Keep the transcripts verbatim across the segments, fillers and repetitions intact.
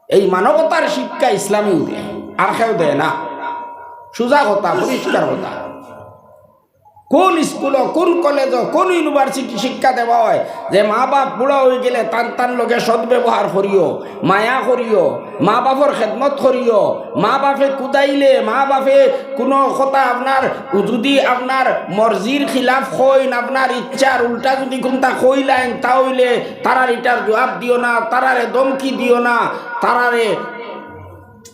এই মানবতার শিক্ষা ইসলামেউ দেয়, আর কেউ দেয় না। সুজা কথা, পরিষ্কার কথা। কোন স্কুলো, কোন কলেজো, কোন ইউনিভার্সিটি শিক্ষা দেওয়া অয় যে মা বাপ বুড়া অইগেলে তান তান লগে সদ্ব্যবহার করিও, মায়া করিও, মা বাপর খেদমত করিও, মা বাপে কুদাইলে, মা বাপে কুনু কথা আপনার, যুদি আপনার মর্জির খিলাফ কইন, আপনার ইচ্ছার উল্টা যুদি কুনতা কইলাইন, তা অইলে তারার ইটার জুয়াব দিও না, তারারে ধমকি দিও না, তারারে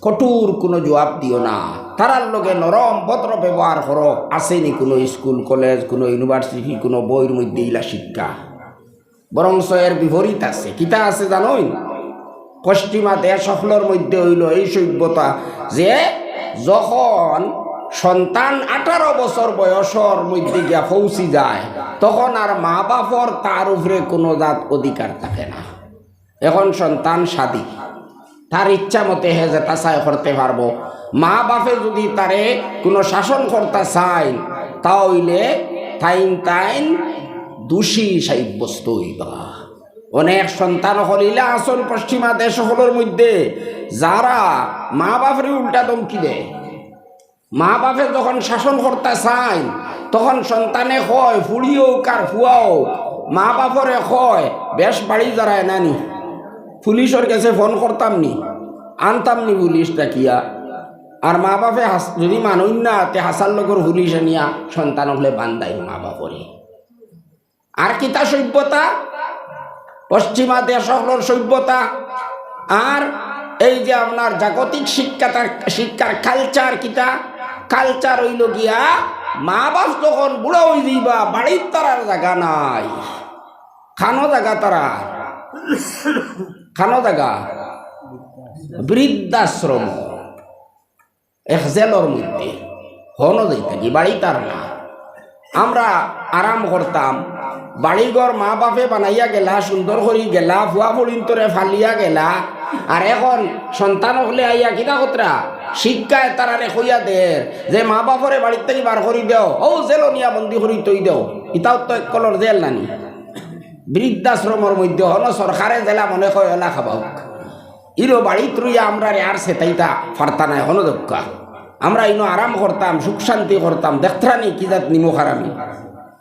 কঠোর কুনু জুয়াব দিও না, তারার লগে নরম ভদ্র ব্যবহার করো। আছেনি কুনু স্কুল, কলেজ, কুনু ইউনিভার্সিটি, কুনু বইর মধ্যে ইলা শিক্ষা? বরঞ্চ এর বিপরীত আছে। কিতা আছে জানইন? পশ্চিমা দেশ অকলর মধ্যে অইলো এই সভ্যতা যে যখন সন্তান আঠারো বছর বয়সর মধ্যে গিয়া পৌঁছি যায়, তখন আর মা বাপর তার উপরে কুনু জাত অধিকার থাকে না। এখন সন্তান স্বাধীন, তার ইচ্ছা মতে হে যেতা চায় করতে পারবো। মা বাপে যুদি তারে কুনু শাসন করতা চাইন, তা অইলে তাইন তাইন দোষী সাব্যস্ত অইবা। অনেক সন্তান অকল ইলা আছইন পশ্চিমা দেশ অকলর মধ্যে, যারা মা বাপরে উল্টা ধমকি দেয়। মা বাপে যখন শাসন করতা চাইন, তখন সন্তানে কয়, ফুড়ি অউক আর ফুয়া অউক, মা বাপরে কয়, বেশ বাড়ি যারায় নানি, পুলিশর গেছে ফোন করতাম নি, আনতাম নি পুলিশ ডাকিয়া। আর মা বাপে হাস-, যুদি মানইন না, তে হাছার লগর পুলিশ আনিয়া সন্তান অকলে বান্ধাইন মা বাপরে। আর কিতা সভ্যতা? পশ্চিমা দেশ অকলর সভ্যতা। আর এই যে আপনার জাগতিক শিক্ষা, তার শিক্ষার কালচার কিতা? কালচার অইলো গিয়া, মা বাপ যখন বুড়া অইযিবা, বাড়িত তারার জাগা নাই। খানো জাগা তারার, খানো জাগা? বৃদ্ধাশ্রম। এক জেলর মধ্যে, হনো যাইতা কি, বাড়িত আর না। আমরা আরাম করতাম, বাড়িঘর মা বাপে বানাইয়া গেলা, সুন্দর করি গেলা, ফুয়া ফুড়িন্তরে ফালিয়া গেলা। আর এখন সন্তান অকলে আইয়া কিতা করতরা? শিক্ষায় তারারে কইয়া দের যে মা বাপরে বাড়িত থাকি বার করি দেও, অউ জেলো নিয়া বন্দি করি থই দেও। ইতাও তো এক কলর জেল নানি? বৃদ্ধাশ্রমর মধ্যে হনো সরকারে যেলা মনে কয় অলা খাবাউক। ইনো বাড়িত রইয়া আমরারে আর সেতাইতা পারতা নায়, হনো দক্কা। আমরা ইনো আরাম করতাম, সুখ শান্তি করতাম, দেখতরানি কি জাত নিমক হারামি।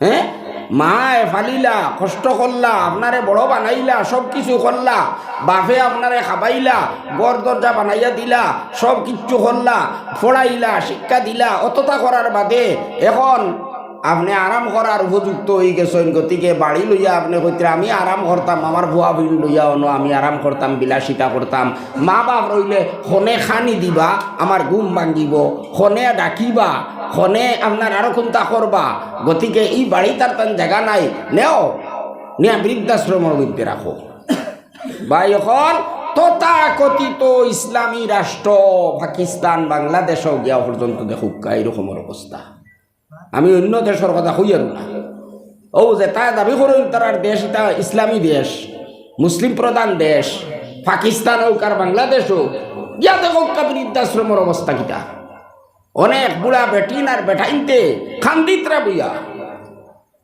হ্যাঁ, মায় ফালিলা, কষ্ট করলা, আপনারে বড় বানাইলা, সব কিছু করলা, বাপে আপনারে খাবাইলা, ঘর দরজা বানাইয়া দিলা, সব কিচ্ছু করলা, পড়াইলা, শিক্ষা দিলা, অততা করার বাদে এখন আপনে আরাম করার উপযুক্ত অইগেছইন, গতিকে বাড়ি লইয়া আপনে কইতরা, "আমি আরাম করতাম, আমার ফুয়া ফুড়ি লইয়া অনো আমি আরাম করতাম, বিলাসিতা করতাম।" মা বাপ রইলে হনে খানি দিবা, আমার ঘুম ভাঙ্গিবো, হনে ডাকিবা, হনে আপনার আরো কুনতা করবা। গতিকে ই বাড়িত আর তান জাগা নাই, নেও, নিয়া বৃদ্ধাশ্রমর মধ্যে রাখো। ভাই, অখন তথাকথিত ইসলামী রাষ্ট্র পাকিস্তান, বাংলাদেশও গিয়া পর্যন্ত দেখউক্কা এরকমর অবস্থা। আমি অইন্য দেশর কথা কইয়ার না। অউ যেতায় দাবি করইন তারার দেশ, ইতা ইসলামী দেশ, মুসলিম প্রধান দেশ, পাকিস্তান অউক আর বাংলাদেশ অউক, গিয়া দেখউক্কা বৃদ্ধাশ্রমর অবস্থা কিতা। অনেক বুড়া বেটিন আর বেটাইন্তে কান্দিতরা বইয়া,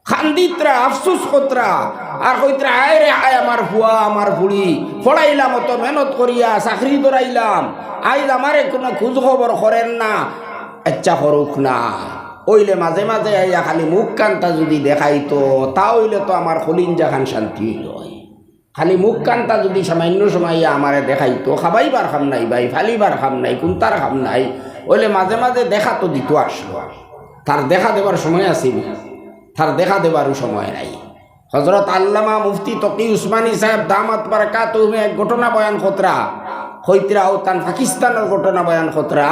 কান্দিতরা, আফসুস করতরা, আর কইতরা, "হায় রে হায়, আমার ফুয়া, আমার ফুড়ি, পড়াইলাম অত মেহনত করিয়া, চাকরি ধরাইলাম, আইজ আমারে কুনু খুজ খবর করের না।" ইচ্ছা করউক না, অইলে মাঝে মাঝে আইয়া খালি মুখ কান্তা যুদি দেখাইতো, তা অইলে তো আমার কলিঞ্জাখান শান্তি অইলো অয়। খালি মুখ কান্তা যুদি সামান্য সময় আইয়া আমারে দেখাইতো, খাবাইবার কাম নাই ভাই, ফালিবার কাম নাই, কুন্তার কাম নাই, অইলে মাঝে মাঝে দেখা তো দিতো আসলো। তার দেখা দেবার সময় আছেনি? তার দেখা দেবারও সময় নাই। হজরত আল্লামা মুফতি তকি উসমানী সাহেব দামাত বারাকাতুহুমে এক ঘটনা বয়ান করতরা, কইতরা, অউ তান পাকিস্তানর ঘটনা বয়ান করতরা,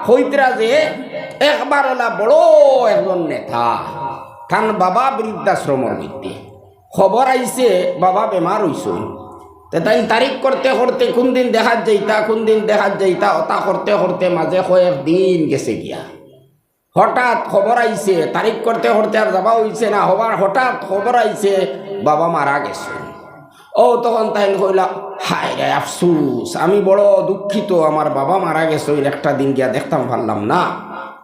কইতরা যে একবার অলা বড় একজন নেতা, তান বাবা বৃদ্ধাশ্রমর মধ্যে, খবর আইছে বাবা বেমার অইছইন। তে তাইন তারিখ করতে করতে কুনদিন দেখাত যাইতা, কুনদিন দেখাত যাইতা, অতা করতে করতে মাঝে কয়েক দিন গেছে গিয়া। হঠাৎ খবর আইছে, তারিখ করতে করতে আর যাবা অইছে না, হবার হঠাৎ খবর আইছে বাবা মারা গেছইন। অউ তখন তাইন কইলা, "হায় রে আফসুস, আমি বড় দুঃখিত, আমার বাবা মারা গেছইন, একটা দিন গিয়া দেখতাম পারলাম না।"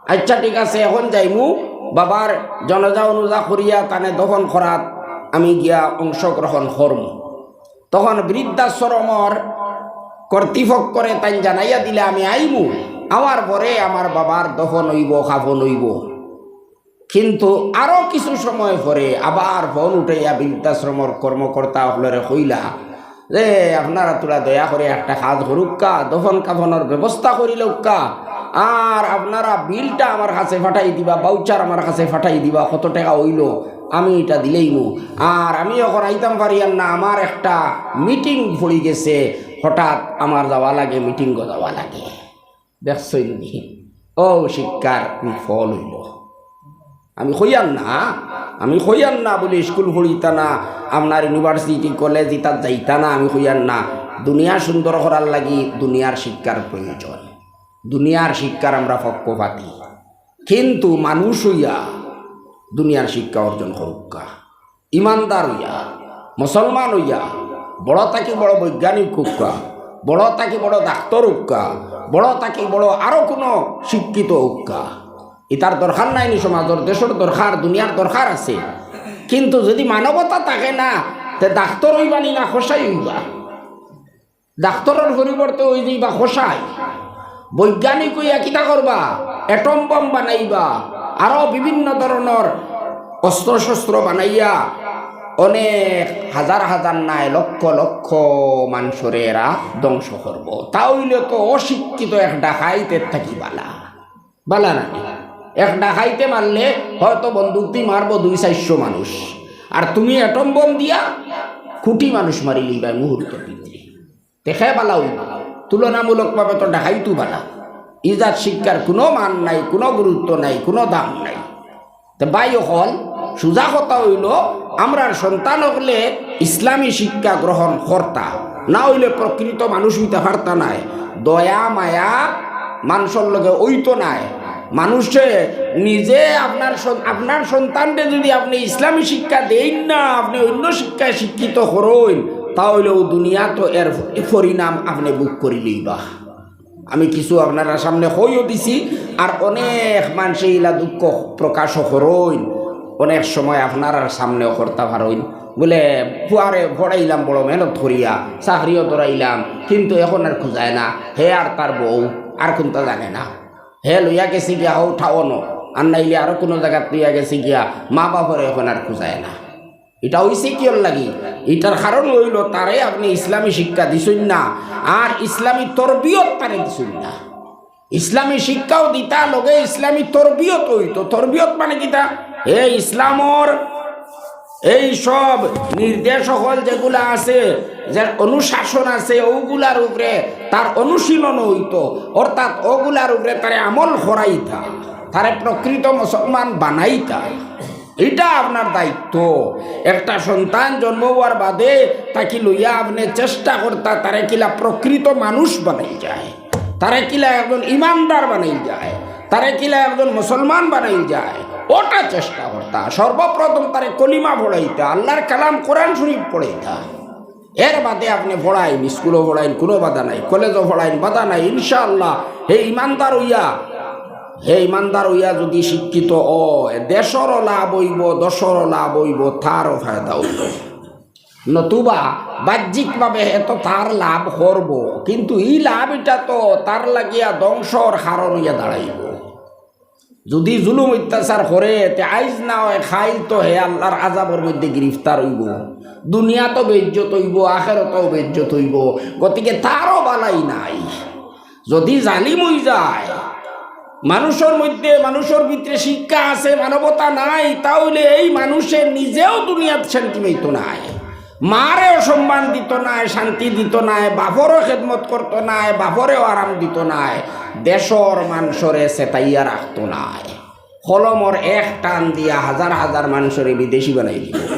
আচ্ছা, ঠিক আছে, এখন যাইমু, বাবার জানাজা অনুজা করিয়া তানে দফন করাত আমি গিয়া অংশগ্রহণ করমু। তখন বৃদ্ধাশ্রমর কর্তৃপক্ষরে তাইন জানাইয়া দিলে আমি আইমু, আমার পরে আমার বাবার দফন অইবো, কাফন অইবো। কিন্তু আরো কিছু সময় পরে আবার ফোন উঠাইয়া বৃদ্ধাশ্রমর কর্মকর্তা অকলরে কইলা যে, "আপনারা থুড়া দয়া করি একটা কাজ করুক্কা, দফন কাফনর ব্যবস্থা করিলউক্কা, আর আপনারা বিলটা আমার কাছে পাঠাই দিবা, ভাউচার আমার কাছে পাঠাই দিবা, কত টেকা অইলো আমি ইটা দিলাইমু। আর আমি অখন আইতাম পারিয়ার না, আমার একটা মিটিং পড়ি গেছে, হঠাৎ আমার যাওয়া লাগে, মিটিংও যাওয়া লাগে।" দেখছইন নি? অউ শিক্ষার ফল অইলো। আমি কইয়ার না, আমি কইয়ার না বুলি স্কুল পড়িতা না, আপনার ইউনিভার্সিটি, কলেজ ইতাত যাইতা না, আমি কইয়ার না। দুনিয়া সুন্দর করার লাগি দুনিয়ার শিক্ষার প্রয়োজন। দুনিয়ার শিক্ষার আমরা পক্ষপাতী, কিন্তু মানুষ অইয়া দুনিয়ার শিক্ষা অর্জন করুক্কা। ইমানদার অইয়া, মুসলমান অইয়া, বড় থাকি বড় বৈজ্ঞানিক অউক্কা, বড় থাকি বড় ডাক্তর অউক্কা, বড় থাকি বড় আরো কুনু শিক্ষিত অউক্কা, ইতার দরকার নাই নি সমাজর, দেশর দরকার, দুনিয়ার দরকার আছে। কিন্তু যুদি মানবতা থাকে না, তে ডাক্তর অইবা নি না কসাই অইবা? ডাক্তরর পরিবর্তে অই যাইবা কসাই। বৈজ্ঞানিক অইয়া কিতা করবা? অ্যাটম বোম বানাইবা, আরো বিভিন্ন ধরনর অস্ত্রশস্ত্র বানাইয়া অনেক হাজার হাজার নায়, লক্ষ লক্ষ মানষরে এরা ধ্বংস করবো। তা অইলে তো অশিক্ষিত এক ডাকাইতের থাকি বালা। বালা না নি? এক ডাকাইতে মারলে হয়তো বন্দুক দি মারবো দুই চাইরশো মানুষ, আর তুমি অ্যাটম বোম দিয়া কুটি মানুষ মারিলিবায় মুহূর্তর ভিতরে। তে কে বালা অইবো? তুলনামূলকভাবে তো ডাকাইতউ বালা। ইজাত শিক্ষার কুনু মান নাই, কুনু গুরুত্ব নাই, কুনু দাম নাই। তে ভাই অকল, সুজা কথা অইলো, আমরার সন্তান অকলে ইসলামী শিক্ষা গ্রহণ করতা, না অইলে প্রকৃত মানুষ অইতা পারতা নায়। দয়া মায়া মানষর লগে অইতো নায়। মানুষে নিজে আপনার সন-, আপনার সন্তানরে যুদি আপনে ইসলামী শিক্ষা দেইন না, আপনে অইন্য শিক্ষায় শিক্ষিত করইন, তা অইলে অউ দুনিয়াত এর পরিণাম আপনে ভোগ করিলিবা। আমি কিছু আপনারার সামনে কইও দিছি, আর অনেক মানষে ইলা দুঃখ প্রকাশও করইন, অনেক সময় আপনারার সামনেও করতা পারইন। বুলে, "পুয়ারে পড়াইলাম বড় মেহনত করিয়া, চাকরিও ধরাইলাম, কিন্তু অখন আর খুজায় না, হে আর তার বউ আর কুন্তা জানে না, হে লইয়া গেছে গিয়া হউ টাউনো, আর নাইলে আরো কুনু জাগাত লইয়া গেছে গিয়া, মা বাপরে অখন আর খুজায় না।" ইটা অইছে কিওর লাগি? ইটার কারণ অইলো তারে আপনে ইসলামী শিক্ষা দিছইন না, আর ইসলামী তরবিয়ত তারে দিছইন না। ইসলামী শিক্ষাও দিতা, লগে ইসলামী তরবিয়ত অইতো। তরবিয়ত মানে কিতা? হে ইসলামর এই সব নির্দেশ অকল যেগুলা আছে, যে অনুশাসন আছে, অগুলার উপরে তার অনুশীলন অইতো, অর্থাৎ অগুলার উপরে তারে আমল করাইতা, তারে প্রকৃত মুসলমান বানাইতা। ইটা আপনার দায়িত্ব। একটা সন্তান জন্ম অওয়ার বাদে তাকি লইয়া আপনে চেষ্টা করতা, তারে কিলা প্রকৃত মানুষ বানাইল যায়, তারে কিলা একজন ইমানদার বানাইল যায়, তারে কিলা একজন মুসলমান বানাইল যায়, অটা চেষ্টা করতা। সর্বপ্রথম তারে কলিমা পড়াইতা, আল্লার কালাম কোরআন শরীফ পড়াইতা। এর বাদে আপনে পড়াইন, স্কুলো পড়াইন, কুনু বাধা নাই, কলেজো পড়াইন, বাধা নাই। ইনশাআল্লাহ, হে ইমানদার অইয়া, হে ইমানদার অইয়া যুদি শিক্ষিত অয়, দেশরও লাভ অইবো, দশরও লাভ অইবো, তারও ফায়দা অইবো। নতুবা বাহ্যিকভাবে হে তো তার লাভ করবো, কিন্তু ই লাভ ইটা তো তার লাগিয়া ধ্বংসর কারণ অইয়া দাঁড়াইবো। যুদি জুলুম অত্যাচার করে, তে আইজ না অয় কাইল তো হে আল্লার আযাবর মধ্যে গিরিফতার অইবো, দুনিয়াতও বেইজ্জত অইবো, আখেরাতও বেইজ্জত অইবো, গতিকে তারও বালাই নাই। যুদি জালিম অইযায়, মানুষর মধ্যে, মানুষর ভিতরে শিক্ষা আছে, মানবতা নাই, তা অইলে এই মানুষে নিজেও দুনিয়াত শান্তি পাইতো নায়। মারে অসম্মান দিতো নায়, শান্তি দিতো নায়, বাপরও খেদমত করতো নায়, বাপরেও আরাম দিতো নায়, দেশর মানষরে সেতাইয়া রাখতো নায়। কলমর এক টান দিয়া হাজার হাজার মানষরে বিদেশি বানাইলিবো,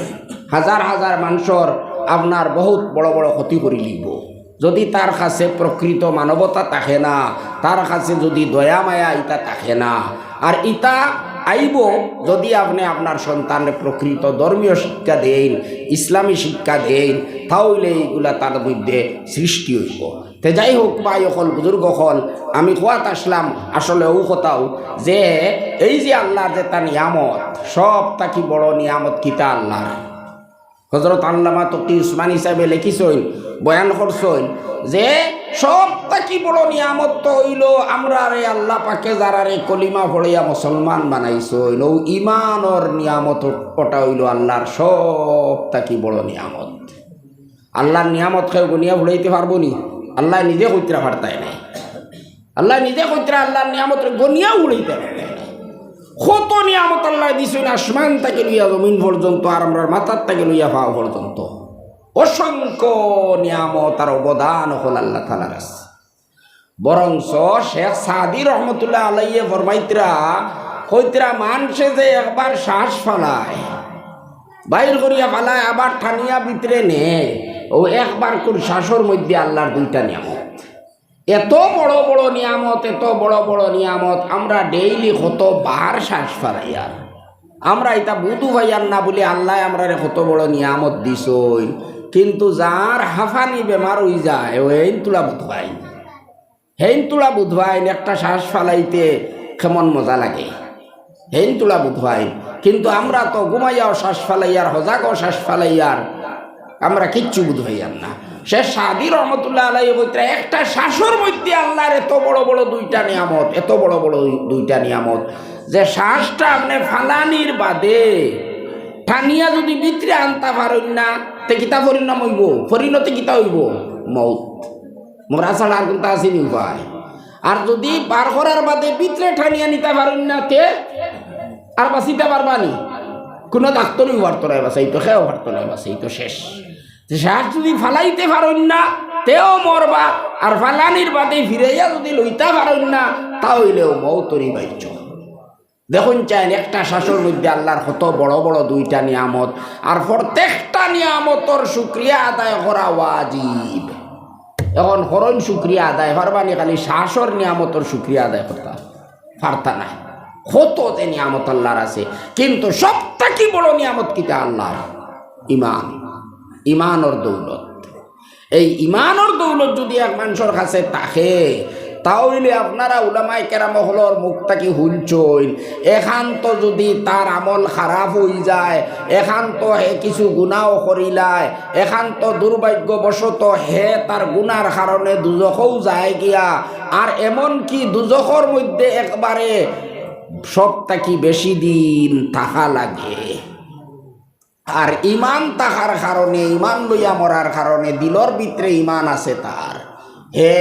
হাজার হাজার মানষর আপনার বহুত বড় বড় ক্ষতি করিলিবো। যুদি তার কাছে প্রকৃত মানবতা থাকে না, তার কাছে যুদি দয়া মায়া ইতা থাকে না, আর ইতা আইবো যুদি আপনে আপনার সন্তানরে প্রকৃত ধর্মীয় শিক্ষা দেইন, ইসলামী শিক্ষা দেইন, তা অইলে ইগুলা তার মধ্যে সৃষ্টি অইবো। তে যাই হউক, ভাই অকল, বুজুর্গ অকল, আমি কওয়াত আসলাম আসলে অউ কথাউ যে এই যে আল্লার যেতা নিয়ামত, সব থাকি বড় নিয়ামত কিতা আল্লার? হজরত আল্লামা তকি উসমানী সাহেবে লেখিছইন, বয়ান করছইন যে সব থাকি বড় নিয়ামত তো অইলো আমরারে আল্লাহ পাকে যারারে কলিমা পড়িয়া মুসলমান বানাইছইন, অউ ইমানর নিয়ামত, ওটা অইলো আল্লাহর সব থাকি বড় নিয়ামত। আল্লাহর নিয়ামত কেউ গনিয়া ফুড়াইতে পারবো নি? আল্লাহ নিজে কইতরা পারতায় নায়। আল্লাহ নিজে কইতরা আল্লাহর নিয়ামত গনিয়া ফুড়াইতে পারতায় নায়। কত নিয়ামত আল্লাহ দিছইন, আসমান থাকি লইয়া জমিন পর্যন্ত, আর আমরার মাথার থাকি লইয়া পাও পর্যন্ত। অসংখ্য নিয়ামত আর অবদান অকল আল্লাহ তাআলার আছে। বরঞ্চ শেখ সাদি রহমতুল্লাহ আলাইহি ফরমাইতরা, কইতরা, মানষে যে একবার শ্বাস ফালায়, বাইর করিয়া ফালায়, আবার টানিয়া ভিতরে নে, অউ একবার কুর শ্বাসর মধ্যে আল্লাহর দুইটা নিয়ামত। এত বড় বড় নিয়ামত, এত বড় বড় নিয়ামত, আমরা ডেইলি কত বার শ্বাস ফালাইয়ার। আমরা ইতা বুঝ পাইয়ার না বুলি আল্লায় আমরারে কত বড় নিয়ামত দিছইন, কিন্তু যার হাফানি বেমার অইযায়, অউ এইন তুলা বুঝ পাইন। হেইন তুলা বুঝ পাইন, একটা শ্বাস ফালাইতে কেমন মজা লাগে, হেইন তুলা বুঝ পাইন। কিন্তু আমরা তো ঘুমাইয়াও শ্বাস ফালাইয়ার, হজাগও শ্বাস ফালাইয়ার, আমরা কিচ্ছু বুঝ পাইয়ার না। শেখ সাদি রহমতুল্লাহ আলাইহি কইতরা, একটা শ্বাসর মধ্যে আল্লাহর এত বড় বড় দুইটা নিয়ামত, এত বড় বড় দুইটা নিয়ামত, যে শ্বাসটা আপনে ফালানির বাদে টানিয়া যুদি ভিতরে আনতা পারইন না, তে কিতা পরিণাম অইবো? পরিণতি কিতা অইবো? মউত। মরা ছাড়া আর কুনতা আছে নি উপায়? আর যুদি বার করার বাদে ভিতরে টানিয়া নিতা পারইন না, তে আর বাঁচিতা পারবা নি? কুনু ডাক্তরও পারতো নায় বাঁচাইতো, কেউ পারতো নায় বাঁচাইতো, শেষ। তে শ্বাস যুদি ফালাইতে পারইন না, তেও মরবা, আর ফালানির বাদে ফিরাইয়া যুদি লইতা পারইন না, তা অইলেও মউতরি বাইচো। দেখইন চাইন, একটা শ্বাসর মধ্যে আল্লাহর কত বড় বড় দুইটা নিয়ামত, আর প্রত্যেকটা নিয়ামতর শুকরিয়া আদায় করা ওয়াজিব। এখন করইন শুকরিয়া আদায়, পারবা নি খালি শ্বাসর নিয়ামতর শুকরিয়া আদায় করতা? পারতা নায়। কত যে নিয়ামত আল্লাহর আছে, কিন্তু সব থাকি বড় নিয়ামত কিতা? আল্লাহর ইমান, ইমানর দৌলত। এই ইমানর দৌলত যুদি এক মানষর কাছে থাকে, তা অইলে আপনারা উলামায়ে কেরাম অকলর মুখ থাকি হুনছইন, এখান তো যুদি তার আমল খারাপ অইযায়, এখান তো হে কিছু গুনাও করিলায়, এখান তো দুর্ভাগ্যবশত হে তার গুনার কারণে দুজখও যায় গিয়া, আর এমনকি দুজখর মধ্যে একবারে সব থাকি বেশি দিন থাকা লাগে। আর ইমান থাকার কারণে, ইমান লইয়া মরার কারণে, দিলর ভিতরে ইমান আছে তার, হে,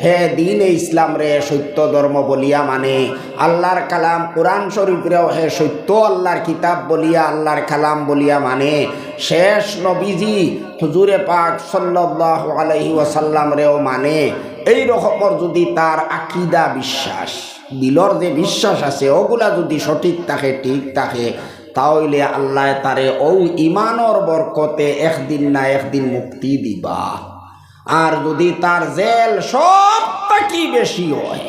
হে দ্বীনে ইসলামরে সত্য ধর্ম বলিয়া মানে, আল্লাহর কালাম কুরআন শরীফরেও হে সত্য আল্লাহর কিতাব বলিয়া, আল্লাহর কালাম বলিয়া মানে, শেষ নবীজি হুজুরে পাক সাল্লাল্লাহু আলাইহি ওয়াসাল্লামরেও মানে, এই রকমর যুদি তার আকিদা বিশ্বাস, দিলর যে বিশ্বাস আছে, অগুলা যুদি সঠিক থাকে, ঠিক থাকে, তা অইলে আল্লায় তারে অউ ইমানর বরকতে একদিন না একদিন মুক্তি দিবা। আর যুদি তার জেল সব থাকি বেশি অয়,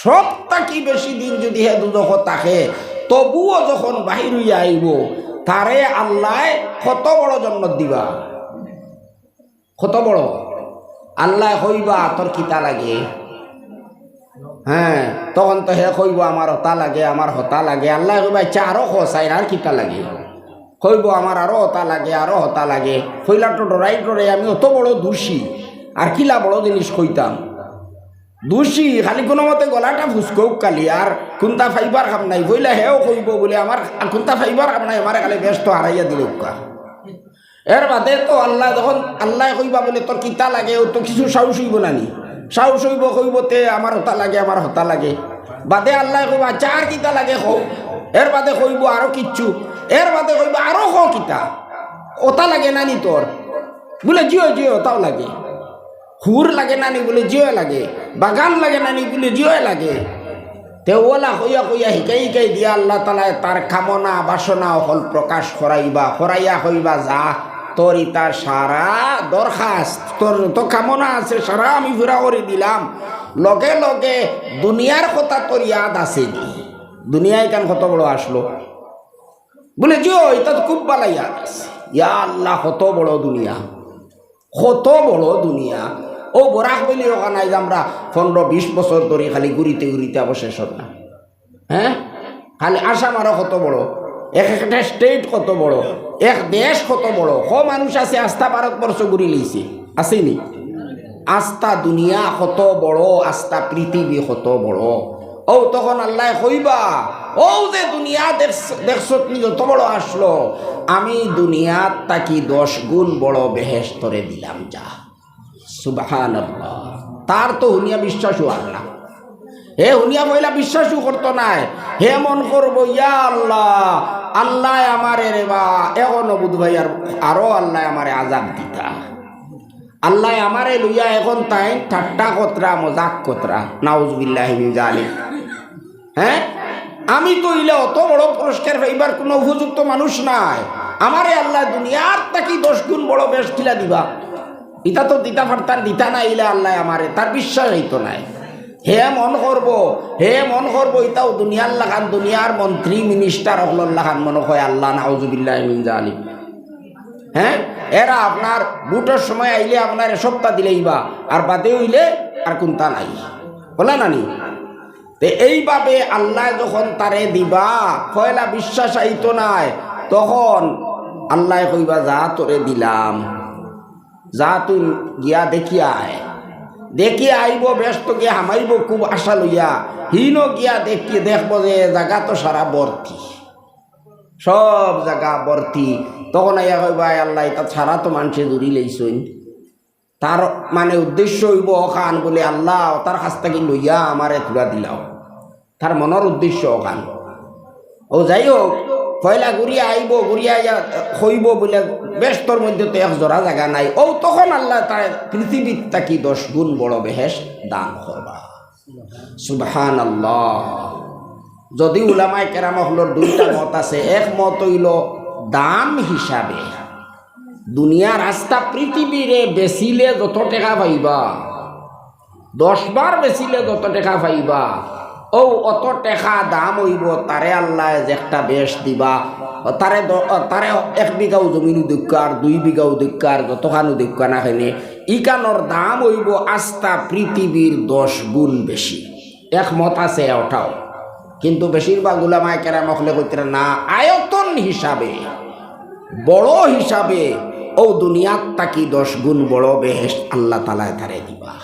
সব থাকি বেশি দিন যুদি হে দুজখো থাকে, তবুও যখন বাহির অইয়া আইবো, তারে আল্লায় কত বড় জন্নত দিবা। কত বড়? আল্লায় কইবা, "তোর কিতা লাগে?" হ্যাঁ, তখন তো হে কইবো, "আমার অতা লাগে, আমার হতা লাগে।" আল্লায় কইবা, "আচ্ছা, আরো ক চাইন, আর কিতা লাগে?" কইবো, "আমার আরো অতা লাগে, আরো হতা লাগে।" কইলা তো ডরাই ডরাই, "আমি অত বড় দোষী, আর কিলা বড় জিনিস কইতাম?" দোষী, খালি কুনুমতে গলাটা ফুসকউক খালি, আর কুন্তা পাইবার কাম নাই। কইলা হেও কইবো বুলে, "আমার কুন্তা পাইবার কাম নাই, আমারে খালি বেহেস্তো হারাইয়া দিলউক্কা।" এর বাদে তো আল্লায় যখন, আল্লায় কইবা বুলে, "তোর কিতা লাগে?" অউ তো কিছু সাহস অইবো না নি? সাহস অইবো, কইবো, "তে আমার হতা লাগে, আমার হতা লাগে।" বাদে আল্লায় কইবা, "আচ্ছা, আর কিতা লাগে কও?" এর বাদে কইবো, "আরো কিচ্ছু।" এর বাদে কইবো, "আরো ক কিতা? অতা লাগে না নি তোর?" বুলে, "জি অয়, জি অয়, অতাও লাগে।" হুর লাগে না নি? বুলে, "জি অয় লাগে।" বাগান লাগে না নি? বুলে, "জি অয় লাগে।" তে অলা কইয়া কইয়া হিকাই হিকাই দিয়া আল্লাহ তাআলায় তার কামনা বাসনা অকল প্রকাশ করাইবা, করাইয়া কইবা, "যা, তোর ইতা সারা দরখাস্ত, তোর যত কামনা আছে সারা আমি পুরা করি দিলাম।" লগে লগে দুনিয়ার কথা তোর ইয়াদ আছে নি? দুনিয়া ইখান কত বড় আছলো? বুলে, "জি অয়, ইতা তো খুব ভালা ইয়াদ আছে।" ইয়া আল্লাহ, কত বড় দুনিয়া! কত বড় দুনিয়া। অউ বরাক ভ্যালি অখান আইজ আমরা পনরো বিশ বছর ধরি খালি ঘুরিতে ঘুরিতে অবশেষ অর না। হ্যাঁ? খালি আসাম আরো কত বড়, এক একটা state কত বড়, এক দেশ কত বড়। ক মানুষ আছে আস্তা ভারতবর্ষ ঘুরি লইছে? আছে নি? আস্তা দুনিয়া কত বড়, আস্তা পৃথিবী কত বড়। অউ তখন আল্লায় কইবা, অউ যে দুনিয়া দেখছ-, দেখছত নি যত বড় আছলো, আমি দুনিয়ার থাকি দশ গুণ বড় বেহেশত তোরে দিলাম, যা। সুবহানাল্লাহ। তার তো হুনিয়া বিশ্বাসউ অর না। হে হুনিয়া পয়লা বিশ্বাসউ করতো নায়। হে মনো করবো, ইয়া আল্লাহ, আল্লায় আমারে রে বা, এখনো বুধ ভাই আর, আরো আল্লায় আমারে আযাব দিতা। আল্লায় আমারে লইয়া এখন তাইন ঠাট্টা করতরা, মজাক করতরা। নাউজুবিল্লাহি মিন জালিক। হ্যাঁ, আমি তো ইলা অত বড় পুরস্কার পাইবার কুনু উপযুক্ত মানুষ নায়। আমারে আল্লায় দুনিয়ার থাকি দশ গুণ বড় বেহেশত কিলা দিবা। ইতা তো দিতা পারতা, দিতা না ইলা আল্লায় আমারে, তার বিশ্বাস অইতো নায়। হে মনো করবো, হে মনো করবো, ইতাও দুনিয়ার লাখান, দুনিয়ার মন্ত্রী মিনিস্টার অকলর লাখান মনো কয় আল্লাহ, নাউজুবিল্লাহি মিন জালিক। হ্যাঁ, এরা আপনার ভোটর সময় আইলে আপনারে সবতা দিলাইবা, আর বাদে অইলে আর কুন্তা নাই, অলা নানি? তে এইভাবে আল্লায় যখন তারে দিবা, পয়লা বিশ্বাস আইতো নায়, তখন আল্লায় কইবা, যা তোরে দিলাম, যা তুই গিয়া দেখিয়া আয়। দেখিয়া আইবো, বেহেশতো গিয়া হামাইবো খুব আশা লইয়া, হিনো গিয়া দেখিয়া দেখবো যে জাগা তো সারা ভর্তি, সব জাগা ভর্তি। তখন আইয়া কইবা, আয় আল্লাহ, ইতা সারা তো মানষে জুড়ি লইছইন। তার মানে উদ্দেশ্য অইবো অখান বুলে, আল্লাহ, তার কাছ থাকি লইয়া আমারে তুলা দিলাও। তার মনর উদ্দেশ্য অখান। অউ যাই হোক, পয়লা ঘুরিয়া আইবো, ঘুরিয়া আইয়া কইবো বুলে, বেহেশতর মধ্যে তো এক জোড়া জাগা নাই। অউ তখন আল্লায় তারে পৃথিবীর থাকি দশ গুণ বড় বেহেশত দান করবা। সুবহানাল্লাহ। যদি উলামায়ে কেরাম অকলর দুইটা মত আছে, এক মত অইলো দাম হিসাবে, দুনিয়ার আস্তা পৃথিবীরে বেচিলে যত টেকা পাইবা, দশ বার বেচিলে যত টেকা পাইবা, অউ অত টেকা দাম অইবো, তারে আল্লায় যে একটা বেহেশত দিবা, তারে দ-, তারে এক বিঘাও জমিনউ দেউক্কা আর দুই বিঘাও দেউক্কা আর যতখানউ দেউক্কা না কেনে, ইখানর দাম অইবো আস্তা পৃথিবীর দশ গুণ বেশি। এক মত আছে অটাও, কিন্তু বেশিরভাগ উলামায়ে কেরাম অকলে কইতরা না, আয়তন হিসাবে, বড় হিসাবে অউ দুনিয়ার থাকি দশ গুণ বড় বেহেশত আল্লাহ তাআলায় তারে দিবা।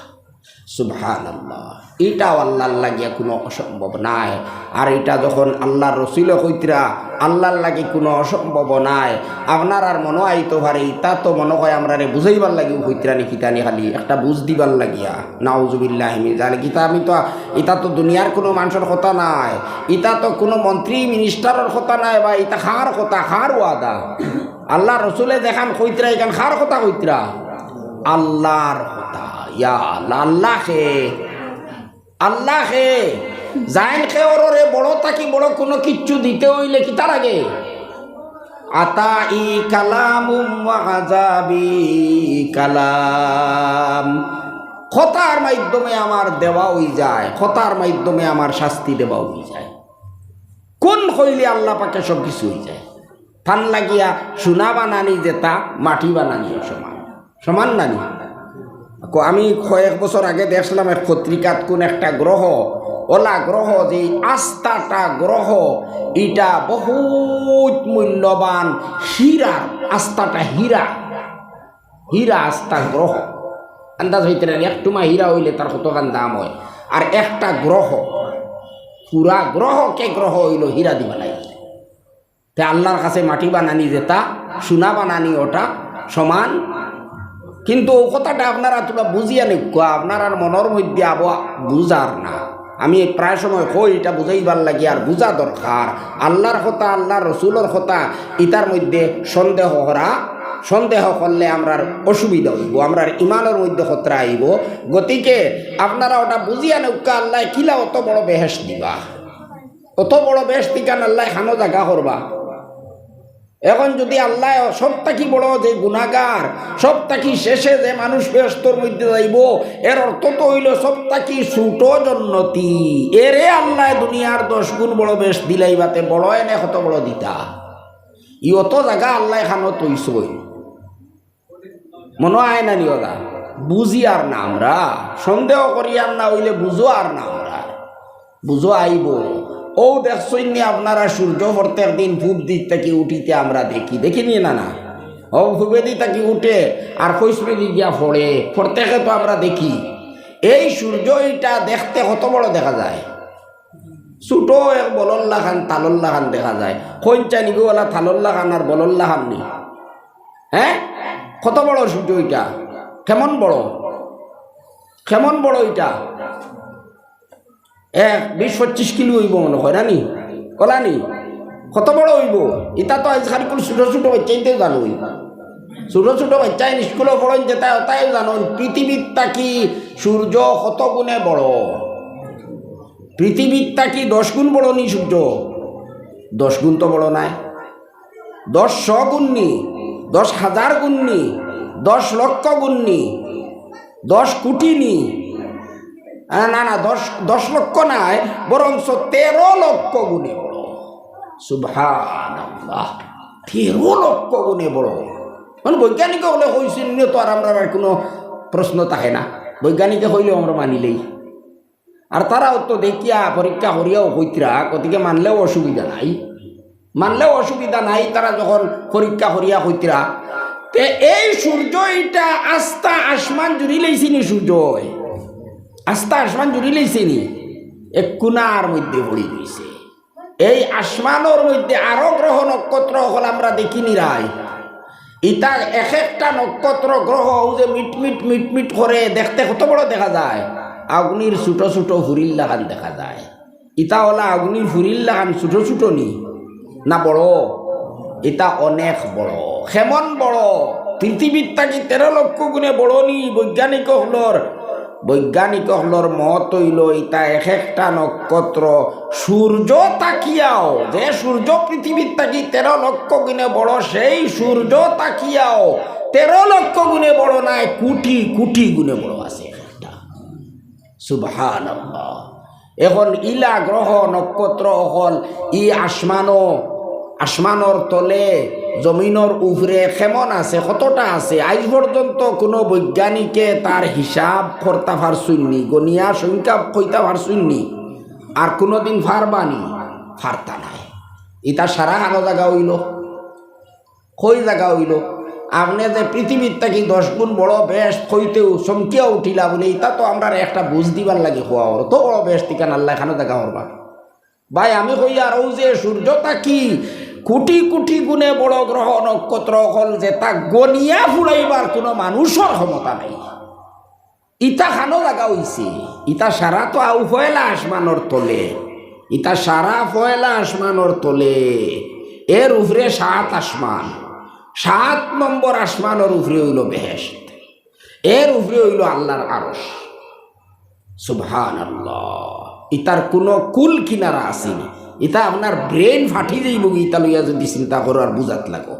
সুবহানাল্লাহ। ইটাও আল্লাহর লাগিয়া কুনু অসম্ভব নায়। আর ইটা যখন আল্লাহর রসুলে কইতরা, আল্লাহর লাগি কুনু অসম্ভব নায়। আপনারার মনো আইতো পারে, ইতা তো মনো কয় আমরারে বুঝাইবার লাগিউ কইতরা নি কিতা নি, খালি একটা বুঝ দিবার লাগিয়া। নাউজুবিল্লাহি মিন জালিক। ইতা আমি তো, ইতা তো দুনিয়ার কুনু মানষর কথা নায়, ইতা তো কুনু মন্ত্রী মিনিস্টারর কথা নায় বা ইতা কার কথা, কার ওয়াদা? আল্লাহর রসুলে যেখান কইতরা, ইখান কার কথা কইতরা? আল্লাহর কথা। ইয়া আল্লাহ, আল্লাহ কে? আল্লাহ কে? যাইন কে ওররে বড় থাকি বড় কুনু কিচ্ছু দিতে অইলে কিতা লাগে? আতাই কালামুম ওয়া আযাবি কালাম। কথার মাধ্যমে আমার দেওয়া অইযায়, কথার মাধ্যমে আমার শাস্তি দেওয়া অইযায়। কুন কইলে আল্লাহ পাকে সব কিছু অইযায়। তান লাগিয়া সোনা বানানি যেতা, মাটি বানানিও সমান। সমান নানি? কো-, আমি কয়েক বছর আগে দেখছিলাম এক পত্রিকাত কুন একটা গ্রহ, অলা গ্রহ, যে আস্তাটা গ্রহ, ইটা বহুত মূল্যবান হীরা, আস্তাটা হীরা, হীরা আস্তা গ্রহ। আন্দাজ অইতরা নি, এক টুমা হীরা অইলে তার কতখান দাম অয়। আর একটা গ্রহ, পুরা গ্রহ কে গ্রহ অইলো হীরা দি বানাইছে। তে আল্লাহর কাছে মাটি বানানি যেতা, সোনা বানানি ওটা সমান। কিন্তু অউ কথাটা আপনারা থুড়া বুঝিয়া নেউক্কা, আপনারার মনর মধ্যে আবো বুঝার না। আমি প্রায় সময় কই, ইটা বুঝাইবার লাগি আর বুঝা দরকার। আল্লাহর কথা, আল্লাহর রসুলর কথা, ইতার মধ্যে সন্দেহ করা, সন্দেহ করলে আমরার অসুবিধা অইবো, আমরার ইমানর মধ্যে খতরা আইবো। গতিকে আপনারা ওটা বুঝিয়া নেউক্কা, আল্লায় কিলা অত বড় বেহেশত দিবা। অত বড় বেহেশত ইখান আল্লায় খানো জাগা করবা। এখন যদি আল্লায় সব থাকি বড় যে গুনাগার, সব থাকি শেষে যে মানুষ বেহেশতর মধ্যে যাইবো, এর অর্থ তো অইলো সব থাকি ছোট জন্নতি। এরে আল্লায় দুনিয়ার দশ গুণ বড় বেহেশত দিলাইবা, তে বড় এনে কত বড় দিতা? ই অত জাগা আল্লায় খানো তৈছই। মনো আয় না নি ওরা? বুঝিয়ার না আমরা, সন্দেহ করিয়ার না, অইলে বুঝোয়ার না আমরা। বুঝো আইবো। অউ দেখছইন নি আপনারা, সূর্য প্রত্যেক দিন পূব দিক থাকি উঠিতে আমরা দেখি, দেখি নি না, না? ও পূবেদি থাকি উঠে আর পশ্চিমেদি গিয়া পড়ে। প্রত্যেকে তো আমরা দেখি, এই সূর্য ইটা দেখতে কত বড় দেখা যায়। ছোট এক বলর লাখান, তালর লাখান দেখা যায়। কইন চাইনি গো ওলা, তালর লাখান আর বলর লাখান নি? হ্যাঁ, কত বড় সূর্য ইটা, কেমন বড়, কেমন বড় ইটা? এক বিশ পঁচিশ কিলো অইবো মনে হয়, না নি? কলা নি? কত বড় অইবো? ইতা তো আইজকাল কুল ছোট ছোট বাচ্চাইন্তে জানইন। ছোট ছোট বাচ্চাইন স্কুলো পড়ইন যেতা, অতায় জানইন। পৃথিবীর থাকি সূর্য কত গুণে বড়? পৃথিবীর থাকি দশ গুণ বড় নি সূর্য? দশ গুণ তো বড় নায়। দশ শ গুণ নি, দশ হাজার গুণ নি, দশ লক্ষ গুণ নি, দশ কোটি নি। আ, না, না, দশ, দশ লক্ষ নায়, বরঞ্চ তেরো লক্ষ গুণে বড়। সুবহানাল্লাহ, তেরো লক্ষ গুণে বড়। মানে বৈজ্ঞানিক অকলে কইছইন, ইনো তো আর আমরার আর কুনু প্রশ্ন থাকে না, বৈজ্ঞানিকে কইলেও আমরা মানিলাই। আর তারাও তো দেখিয়া পরীক্ষা করিয়াও কইতরা, গতিকে মানলেও অসুবিধা নাই, মানলেও অসুবিধা নাই। তারা যখন পরীক্ষা করিয়া কইতরা, তে এই সূর্য ইটা আস্তা আসমান জুড়িলাইছে নি সূর্য, আস্তা আসমান জুড়িলাইছে নি, এক কুনার মধ্যে পড়ি রইছে। এই আসমানর মধ্যে আরো গ্রহ নক্ষত্র অকল আমরা দেখি নি রায়। ইতা এক একটা নক্ষত্র গ্রহ অউ যে মিটমিট মিটমিট করে দেখতে কত বড় দেখা যায়, আগুনির ছোট ছোট ফুরির লাখান দেখা যায়। ইতা অলা আগুনির ফুরির লাখান ছোট ছোট নি, না বড়? ইতা অনেক বড়। কেমন বড়? পৃথিবীর থাকি তেরো লক্ষ গুণে বড় নি বৈজ্ঞানিক অকলর। বৈজ্ঞানিক অকলর মত অইলো ইতা এক একটা নক্ষত্র সূর্য থাকিয়াও, যে সূর্য পৃথিবীর থাকি তেরো লক্ষ গুণে বড়, সেই সূর্য থাকিয়াও তেরো লক্ষ গুণে বড় নায়, কোটি কোটি গুণে বড় আছে এক একটা। সুবহানাল্লাহ। এখন ইলা গ্রহ নক্ষত্র অকল ই আসমানো, আসমানর তলে, জমিনর উপরে কেমন আছে, কতটা আছে, আইজ পর্যন্ত কুনু বৈজ্ঞানিকে তার হিসাব করতা পারছইন নি, গনিয়া সংখ্যা কইতা পারছইন নি, আর কুনুদিন পারবা নি? পারতা নায়। ইতা সারা কানো জাগা অইলো। কই জাগা অইলো? আপনে যে পৃথিবীর থাকি দশ গুণ বড় বেহেশত কইতেউ চমকিয়া উঠিলা বুলে, ইতা তো আমরারে একটা বুঝ দিবার লাগি কওয়া অর। অত বড় বেহেশত ইখান আল্লায় কানো জাগা করবা? ভাই, আমি কই আর অউ যে সূর্য থাকি কোটি কোটি গুণে বড় গ্রহ নক্ষত্র অকল যেতা গনিয়া ফুরাইবার কুনু মানুষর ক্ষমতা নাই। ইতা কানো জাগা অইছে? ইতা সারা তো আউ পয়লা আসমানর তলে, ইতা সারা পয়লা আসমানর তলে। এর উপরে সাত আসমান, সাত নম্বর আসমানর উপরে অইলো বেহেশত, এর উপরে অইলো আল্লার আরশ। সুবহানাল্লাহ। ইতার কুনু কুল কিনারা আছে নি? ইতা আপনার brain ফাটি যাইবোগি, ইতা লইয়া যুদি চিন্তা করো আর বুঝাত লাগো।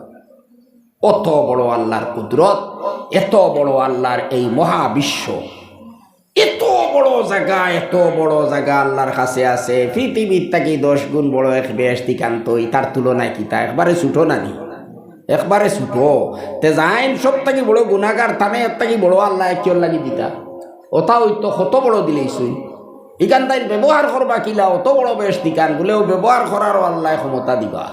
অত বড় আল্লার কুদরত, এত বড় আল্লার এই মহাবিশ্ব, এত বড় জাগা, এত বড় জাগা আল্লার কাছে আছে। পৃথিবীর থাকি দশ গুণ বড় এক বেহেশত ইখান তো, ইতার তুলনায় কিতা? একবারে ছোট না নি? একবারে ছোট। তে যাইন সব থাকি বড় গুনাগার, তানে এর থাকি বড় আল্লায় কিওর লাগি দিতা? অতা অইতো কত বড় দিলাইছইন। ইখান তাইন ব্যবহার করবা কিলা? অত বড় বেহেশত ইখান বুলেউ ব্যবহার করারও আল্লায় ক্ষমতা দিবা।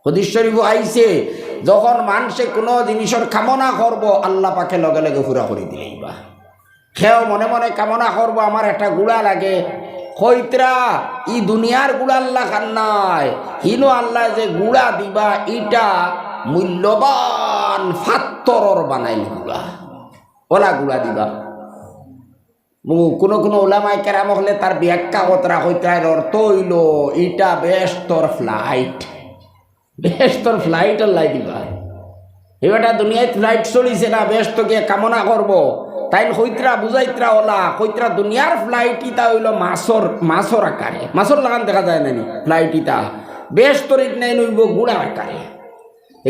হাদিস শরীফো আইছে, যখন মানষে কুনু জিনিসর কামনা করবো, আল্লা পাকে লগে লগে পুরা করি দিলাইবা। কেউ মনে মনে কামনা করবো, "আমার একটা ঘুড়া লাগে", কইতরা, "ই দুনিয়ার ঘুড়ার লাখান নায়, হিনো আল্লায় যে ঘুড়া দিবা, ইটা মূল্যবান ফাত্তরর বানাইল ঘুড়া, অলা ঘুড়া দিবা।" মু-, কুনু কুনু উলামায়ে কেরাম অকলে তার ব্যাখ্যা করতরা, কইতরা, এর অর্থ অইলো, ইটা বেহেশতর flight। বেহেশতর flight আল্লায় দিবা। হে বেটা, দুনিয়াত flight চলিছে না, বেহেশতো গিয়া কামনা করবো। তাইন কইতরা, বুঝাইতরা অলা, কইতরা দুনিয়ার flight ইতা অইলো মাছর, মাছর আকারে। মাছর লাখান দেখা যায় না নি flight ইতা? বেহেশতর ইতা নাইন অইবো ঘুড়ার আকারে।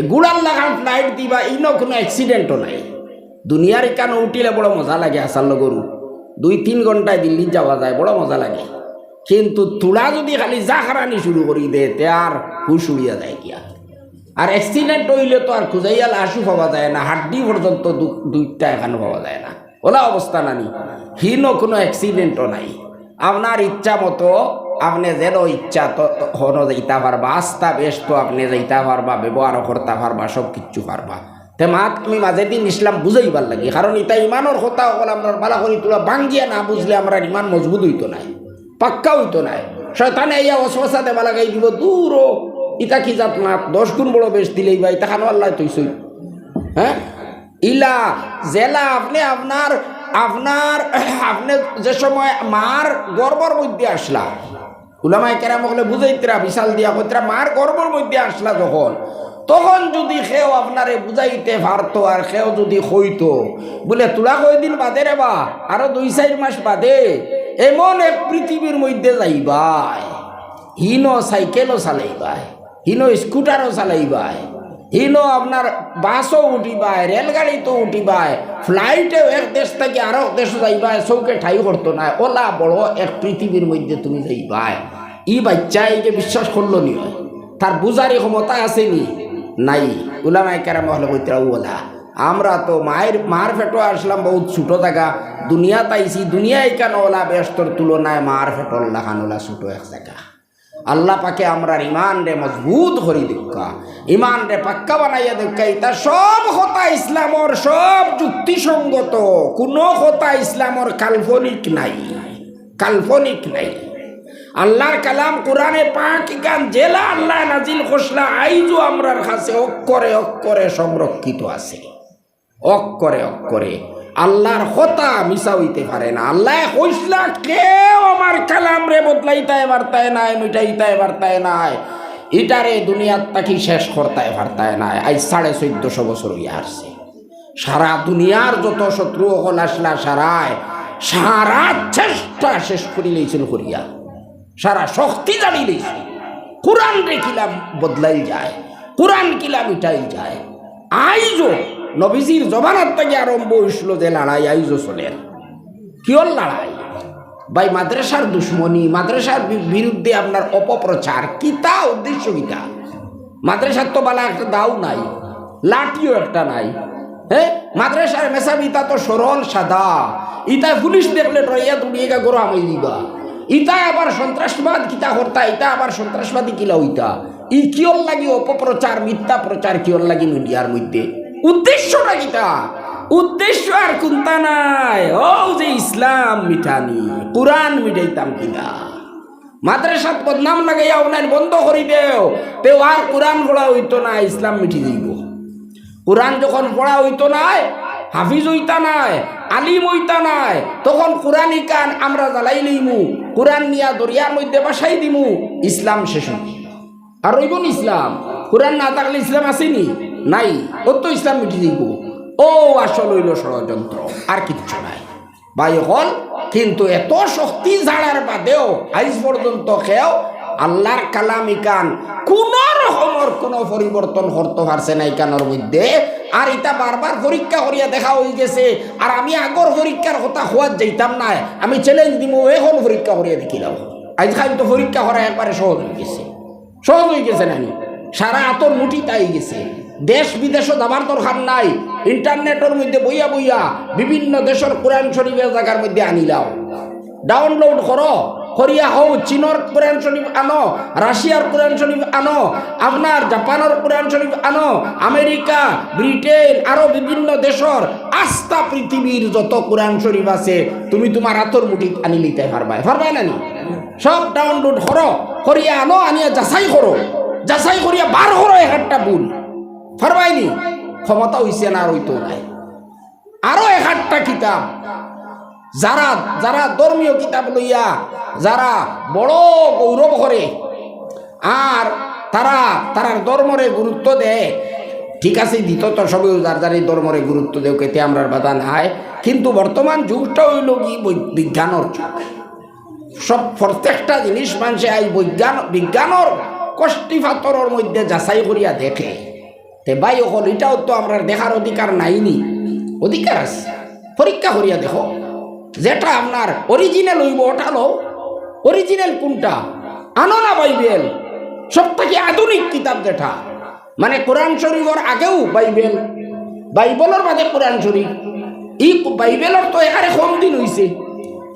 এ ঘুড়ার লাখান flight দিবা, ইনো কুনু accident-ও নাই। দুনিয়ার ইখানো উঠিলে বড় মজা লাগে, আসার লগরু। দুই তিন ঘন্টায় দিল্লিত যাওয়া যায়, বড় মজা লাগে। কিন্তু তুড়া যুদি খালি জাখারানি শুরু করি দে, তে আর হুশ উড়িয়া যায় গিয়া। আর accident অইলে তো আর খুজাইয়া লাশও পাওয়া যায় না, হাড্ডি পর্যন্ত দু-, দুইটা এখানো পাওয়া যায় না। অলা অবস্থা না নি? হিনো কুনু accident-ও নাই। আপনার ইচ্ছা মতো আপনে যেন ইচ্ছা তো হনো যাইতা পারবা, আস্তা বেহেশতো আপনে যাইতা পারবা, ব্যবহারও করতা পারবা, সব কিচ্ছু পারবা। এ মাত আমি মাঝে দিন ইসলাম বুঝাইবার লাগি, কারণ ইতা ইমানর কথা অকল আমরার বালা করি তুলা ভাঙ্গিয়া না বুঝলে আমরার ইমান মজবুত অইতো নায়, পাক্কা অইতো নায়। শয়তানে আইয়া ওয়াসওয়াসা দেবা লাগাই দিব, "দূর ও, ইতা কি জাত মাত, দশ গুণ বড় বেশ দিলেই বা, ইতা খানো আল্লাহ তুই সই।" হ্যাঁ, ইলা যেলা আপনে আপনার, আপনার, আপনে যে সময় মার গর্ভর মধ্যে আসলা, উলামায়ে কেরাম অকলে বুঝাইতরা, মিসাল দিয়া কইতরা, মার গর্ভর মধ্যে আসলা যখন, তখন যদি কেউ আপনারে বুঝাইতে পারতো আর কেউ যদি কইতো, বুলে, "তুলা কয়দিন বাদে রে বা, আরো দুই চাইর মাস বাদে এমন এক পৃথিবীর মধ্যে যাইবায়, হিনো সাইকেলও চালাইবায়, হিনো স্কুটারও চালাইবায়, হিনো আপনার বাসও উঠিবায়, রেলগাড়িতও উঠিবায়, ফ্লাইটেও এক দেশ থাকি আরো দেশও যাইবায়, চউখে ঠাই করতো নায়, ওলা বড় এক পৃথিবীর মধ্যে তুমি যাইবায়।" ই বাইচ্চায় যে বিশ্বাস করলো নি, তার বুঝারই ক্ষমতা আছে নি? নাই। উলামায়ে কেরাম অকলে কইতরা, "ওলা, আমরা তো মায়ের, মার পেটো আসলাম বহুত ছোট জাগা, দুনিয়াত আইছি, দুনিয়া ইখান ওলা বেহেশতর তুলনায় মার পেটর লাখান ওলা ছোট এক জাগা।" আল্লাহ পাকে আমরার ইমানরে মজবুত করি দেউক্কা, ইমানরে পাক্কা বানাইয়া দেউক্কা। ইতা সব কথা ইসলামর, সব যুক্তিসঙ্গত, কোনো কথা ইসলামর কাল্পনিক নাই, কাল্পনিক নাই। আল্লাহর কালাম কোরআনে পাক ইখান যেলা আল্লাহ নাজিল করছলা, আইজও আমরার কাছে অক্ষরে অক্ষরে সংরক্ষিত আছে। অক্ষরে অক্ষরে আল্লাহর কথা মিছা অইতে পারে না। আল্লায় কইছলা, "কেউ আমার কালামরে বদলাইতায় পারতায় নায়, মিটাইতায় পারতায় নায়, ইটারে দুনিয়ার থাকি শেষ করতায় পারতায় নায়।" আইজ সাড়ে চৌদ্দশো বছর অইয়া হারছে। সারা দুনিয়ার যত শত্রু অকল আসলা, সারায় সারা চেষ্টা শেষ করি লইছিল করিয়া, সারা শক্তি জানি লইছিল। কোরআনরে কিলা বদলাইল যায়, কোরআন কিলা মিটাইল যায়। আইজও নবীজির জমানার থাকি আরম্ভ অইছিল যে লড়াই, আইজও চলের। কিওর লড়াই? ভাই, মাদ্রাসার দুশমনি, মাদ্রাসার বি-, বিরুদ্ধে আপনার অপপ্রচার, কিতা উদ্দেশ্য কিতা? মাদ্রাসার তো বালা একটা দাও নাই, লাঠিও একটা নাই। হ্যাঁ, মাদ্রাসার মেসাব ইতা তো সরল সাদা, ইতায় পুলিশ দেখলে ডরাইয়া দৌড়িয়া গরম অই দিবা। ইতায় আবার সন্ত্রাসবাদ কিতা করতা, ইতা আবার সন্ত্রাসবাদী কিলা অইতা? ই কিওর লাগি অপপ্রচার, মিথ্যা প্রচার কিওর লাগি মিডিয়ার মধ্যে? উদ্দেশ্যটা কিতা? উদ্দেশ্য আর কুন্তা নাই। ও যে ইসলাম মিটানি, কোরআন মিটাইতাম কিনা? মাদ্রাসাত বদনাম লাগাইয়া অনলাইন বন্ধ করি দেও, তেউ আর কোরআন পড়া অইতো না, ইসলাম মিটি যাইবো। কোরআন যখন পড়া অইতো নায়, হাফিজ অইতা নায়, আলিম অইতা নায়, তখন কোরআন ইখান আমরা জ্বালাই লইমু, কোরআন নিয়া দরিয়ার মধ্যে ভাসাই দিমু, ইসলাম শেষ অইবো। আর রইবো নি ইসলাম? কোরআন না থাকলে ইসলাম আছে নি? নাই। অউ তো ইসলাম মিটি যাইবো। অউ আসল অইলো ষড়যন্ত্র, আর কিচ্ছু নাই। ভাই অকল, কিন্তু এত শক্তি ছাড়ার বাদেও আইজ পর্যন্ত কেউ আল্লাহর কালাম ইখান কুনু রকমর কুনু পরিবর্তন করতো পারছে না ইখানর মধ্যে। আর ইতা বারবার পরীক্ষা করিয়া দেখা অইগেছে। আর আমি আগর পরীক্ষার কথা কওয়াত যাইতাম নায়, আমি challenge দিমু, অখন পরীক্ষা করিয়া দেখিলাও। আইজ কাইল তো পরীক্ষা করা একবারে সহজ অইগেছে। সহজ অইগেছে না নি? সারা আতর মুঠিত আইগেছে। দেশ বিদেশো যাবার দরকার নাই, ইন্টারনেটর মধ্যে বইয়া বইয়া বিভিন্ন দেশর কোরআন শরীফ এক জাগার মধ্যে আনিলাও, download করো, করিয়া হউ চীনর কোরআন শরীফ আনো, রাশিয়ার কোরআন শরীফ আনো, আপনার জাপানর কোরআন শরীফ আনো, আমেরিকা, ব্রিটেন, আরো বিভিন্ন দেশর আস্তা পৃথিবীর যত কোরআন শরীফ আছে, তুমি তুমার আতর মুঠিত আনি লিতায় পারবায়, পারবায় না নি? সব download করো, করিয়া আনো, আনিয়া যাচাই করো, যাচাই করিয়া বার করো এক একটা ভুল। পারবায় নি? ক্ষমতা অইছে না, আর অইতো নায়। আরো এক একটা কিতাব, যারা, যারা ধর্মীয় কিতাব লইয়া যারা বড় গৌরব করে, আর তারা তারার ধর্মরে গুরুত্ব দেয়, ঠিক আছে, দিত তো সবেউ যার যার এই ধর্মরে গুরুত্ব দেউক, এতে আমরার বাধা নাই। কিন্তু বর্তমান যুগটা অইলো কি বৈ-, বিজ্ঞানর যুগ। সব প্রত্যেকটা জিনিস মানষে আইজ বৈজ্ঞান-, বিজ্ঞানর কষ্টি পাথরর মধ্যে যাচাই করিয়া দেখে। তে ভাই অকল, ইটাও তো আমরার দেখার অধিকার নাই নি? অধিকার আছে, পরীক্ষা করিয়া দেখো। যেটা আপনার original অইবো, ওটা লও। Original কুনটা? আনো না বাইবেল, সব থাকি আধুনিক কিতাব যেটা, মানে কোরআন শরীফর আগেও বাইবেল, বাইবেলর বাদে কোরআন শরীফ। ই বাইবেলর তো একেবারে কম দিন অইছে,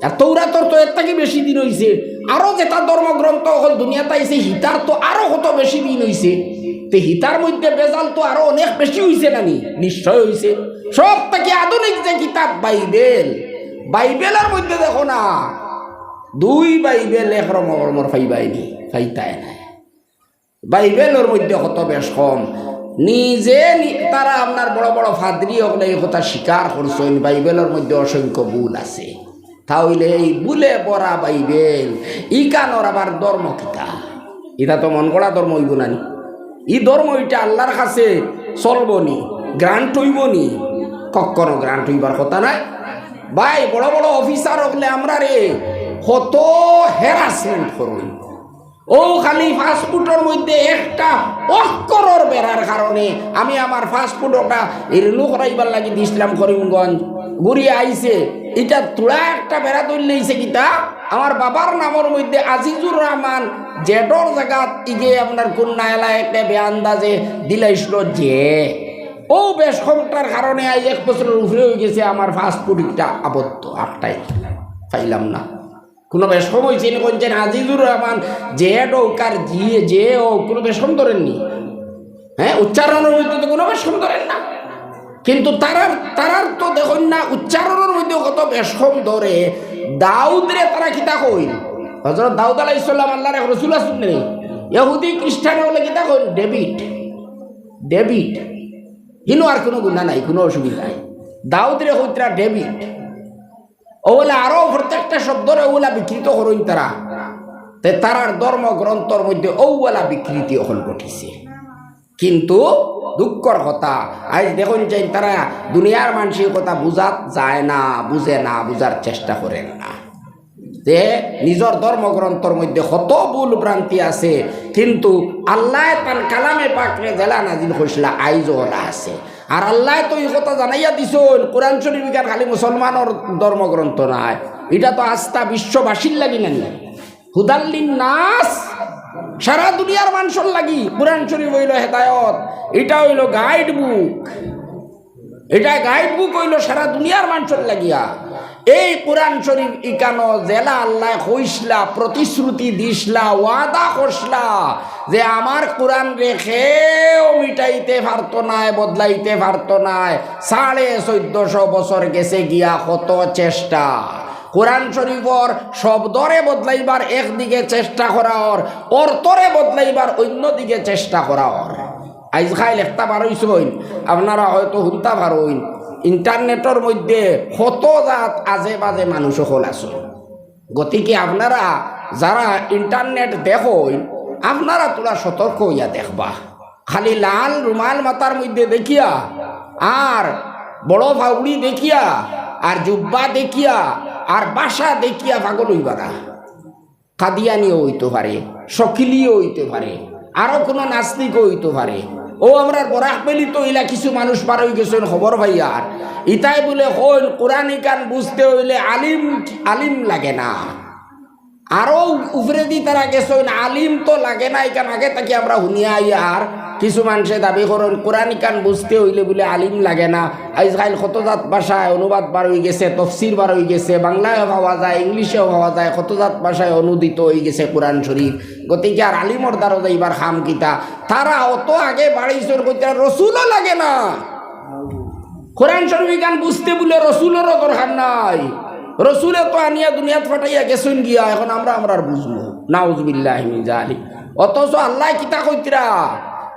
আর তৌরাতর তো এর থাকি বেশি দিন অইছে। আরো যেটা ধর্মগ্রন্থ অকল দুনিয়াত আইছে, হিতার তো আরো কত বেশি দিন অইছে। তে হিতার মধ্যে ভেজাল তো আরো অনেক বেশি অইছে না নি? নিশ্চয় অইছে। সব থাকি আধুনিক যে কিতাব বাইবেল, বাইবেলর মধ্যে দেখো না, দুই বাইবেল এক রকমর পাইবায় নি, পাইতায় নায়। বাইবেলর মধ্যে কত বেশকম। নিজে নি-, তারা আপনার বড় বড় ফাদরি অকলে এই কথা স্বীকার করছইন, বাইবেলর মধ্যে অসংখ্য ভুল আছে। তা অইলে এই ভুলে ভরা বাইবেল, ইখানর আবার ধর্ম কিতা? ইটা তো মন গড়া ধর্ম অইবো না নি? ই ধর্ম ইটা আল্লার কাছে চলবো নি? গ্রান্ট অইবো নি? কখনো গ্রান্ট অইবার কথা নায়। ভাই, বড় বড় অফিসার অকলে আমরারে কত harassment করইন। অউ খালি পাসপোর্টর মধ্যে একটা অক্ষরর বেড়ার কারণে আমি আমার পাসপোর্ট ওটা renew করাইবার লাগি দিছলাম করিমগঞ্জ, ঘুরিয়া আইছে, ইটা থুড়া একটা বেড়া ধরলে অইছে কিতা, আমার বাবার নামর মধ্যে আজিজুর রহমান জেডর জাগাত ইগে আপনার কুন নায়লা একটা বেআন্দাজে দিলাইছিল যে। অউ বেশকমটার কারণে আইজ এক বছরর উপরে অইগেছে আমার পাসপোর্ট ইটা আবদ্ধ, আটকাই পাইলাম না। কুনু বেশকম অইছে নি? কইন যেন আজিজুর রহমান জেড অউক আর জি, যে অউক, কুনু বেশকম ধরের নি? হ্যাঁ, উচ্চারণর মধ্যে তো কুনু বেশকম ধরের না। কিন্তু তারার, তারার তো দেখইন না, উচ্চারণর মধ্যে কত বেশকম ধরে। দাউদরে তারা কিতা কইন? হযরত দাউদ আলাইহিস সালাম আল্লার এক রসুল আছইন নি? ইহুদি খ্রিস্টান অকলে কিতা কইন? David, David. হিনো আর কুনু গুনা নাই, কুনু অসুবিধা নাই। দাউদরে কইতরা ডেভিড। অউলা আরো প্রত্যেকটা শব্দরে অউলা বিকৃত করইন তারা। তে তারার ধর্মগ্রন্থর মধ্যে অউলা বিকৃতি অকল ঘটিছে। কিন্তু দুঃখর কথা, আইজ দেখইন যে তারা দুনিয়ার মানষর কথা বুঝাত যায় না, বুঝে না, বুঝার চেষ্টা করের না। যে নিজর ধর্মগ্রন্থর মধ্যে কত ভুল ভ্রান্তি আছে, কিন্তু আল্লায় তান কালামে পাকরে যেলা নাজিল করছিলা, আইজও অলা আছে। আর আল্লায় তো ই কথা জানাইয়া দিছইন, কোরআন শরীফ ইখান খালি মুসলমানর ধর্মগ্রন্থ নায়, ইটা তো আস্তা বিশ্ববাসীর লাগি নানি। হুদাল লিন নাস, সারা দুনিয়ার মানষর লাগি কোরআন শরীফ অইলো হেদায়ত, ইটা অইলো গাইড বুক। ইটা গাইড বুক অইলো সারা দুনিয়ার মানষর লাগিয়া। এই কোরআন শরীফ ইখানো যেলা আল্লায় কইছলা, প্রতিশ্রুতি দিছলা, ওয়াদা করছলা যে আমার কোরআনরে কেউ মিটাইতে পারতো নায়, বদলাইতে পারতো নায়। সাড়ে চৌদ্দশো বছর গেছে গিয়া কত চেষ্টা। কোরআন শরীফর শব্দরে বদলাইবার একদিকে চেষ্টা করা অর, অর্থরে বদলাইবার অইন্য দিকে চেষ্টা করা অর। আইজ কাইল একটা বারইছইন, আপনারা হয়তো হুনতা পারইন, ইন্টারনেটর মধ্যে কত জাত আজে বাজে মানুষ অকল আছইন। গতিকে আপনারা যারা ইন্টারনেট দেখইন, আপনারা থুড়া সতর্ক অইয়া দেখবা। খালি লাল রুমাল মাথার মধ্যে দেখিয়া, আর বড় ফাউড়ি দেখিয়া, আর জুব্বা দেখিয়া, আর ভাষা দেখিয়া পাগল অইবা না। কাদিয়ানিও অইতো পারে, শকিলিও অইতো পারে, আরো কুনু নাস্তিকও অইতো পারে। অউ আমরার বরাক ভ্যালিত ইলা কিছু মানুষ বার অইগেছইন খবর পাইয়ার। ইতায় বুলে কইন, কোরআন ইখান বুঝতে অইলে আলিম, আলিম লাগে না। আরো উপরেদি তারা গেছইন, আলিম তো লাগে না, ইখান আগে থাকি আমরা হুনিয়া আইয়ার। কিছু মানষে দাবি করইন, কোরআন ইখান বুঝতে অইলে বুলে আলিম লাগে না। আইজ কাইল কত জাত ভাষায় অনুবাদ বার অইগেছে, তফসির বার অইগেছে, বাংলায়ও পাওয়া যায়, ইংলিশেও পাওয়া যায়, কত জাত ভাষায় অনুদিত অইগেছে কোরআন শরীফ। গতিকে আর আলিমর দ্বারো যাইবার কাম কিতা? তারা অত আগে বাড়াইছইন, কইতরা রসুলও লাগে না। কোরআন শরীফ ইখান বুঝতে বুলে রসুলরও দরকার নাই। রসুলে তো আনিয়া দুনিয়াত পাঠাইয়া গেছইন গিয়া, এখন আমরা আমরার বুঝমু। নাউজুবিল্লাহি মিন জালিক। অথচ আল্লায় কিতা কইতরা?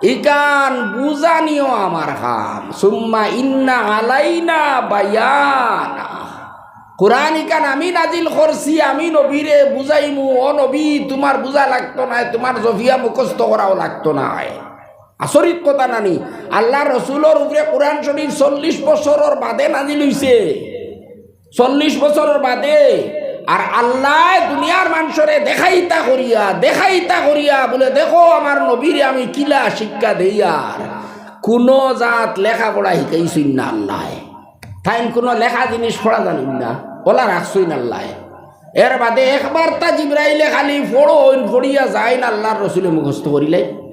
ইখান বুঝানিও আমার কাম। সুম্মা ইন্না আলাইনা বায়ানা। কোরআন ইখান আমি নাজিল করছি, আমি নবীরে বুঝাইমু। ও নবী, তুমার বুঝা লাগতো নায়, তুমার জফিয়া মুখস্থ করাও লাগতো নায়। আচরিত কথা নানি? আল্লার রসুলর উপরে কোরআন শরীফ চল্লিশ বছরর বাদে নাজিল অইছে। চল্লিশ বছরর বাদে। আর আল্লায় দুনিয়ার মানষরে দেখাইতা করিয়া, দেখাইতা করিয়া বুলে, "দেখো আমার নবীরে আমি কিলা শিক্ষা দেইয়ার।" কুনু জাত লেখাপড়া শিখাইছইন না আল্লায়। তাইন কুনু লেখা জিনিস পড়া জানইন না, অলা রাখছইন আল্লায়। এর বাদে একবারতা জিব্রাইলে খালি পড়ইন, পড়িয়া যাইন, আল্লার রসুলে মুখস্থ করিলাইন।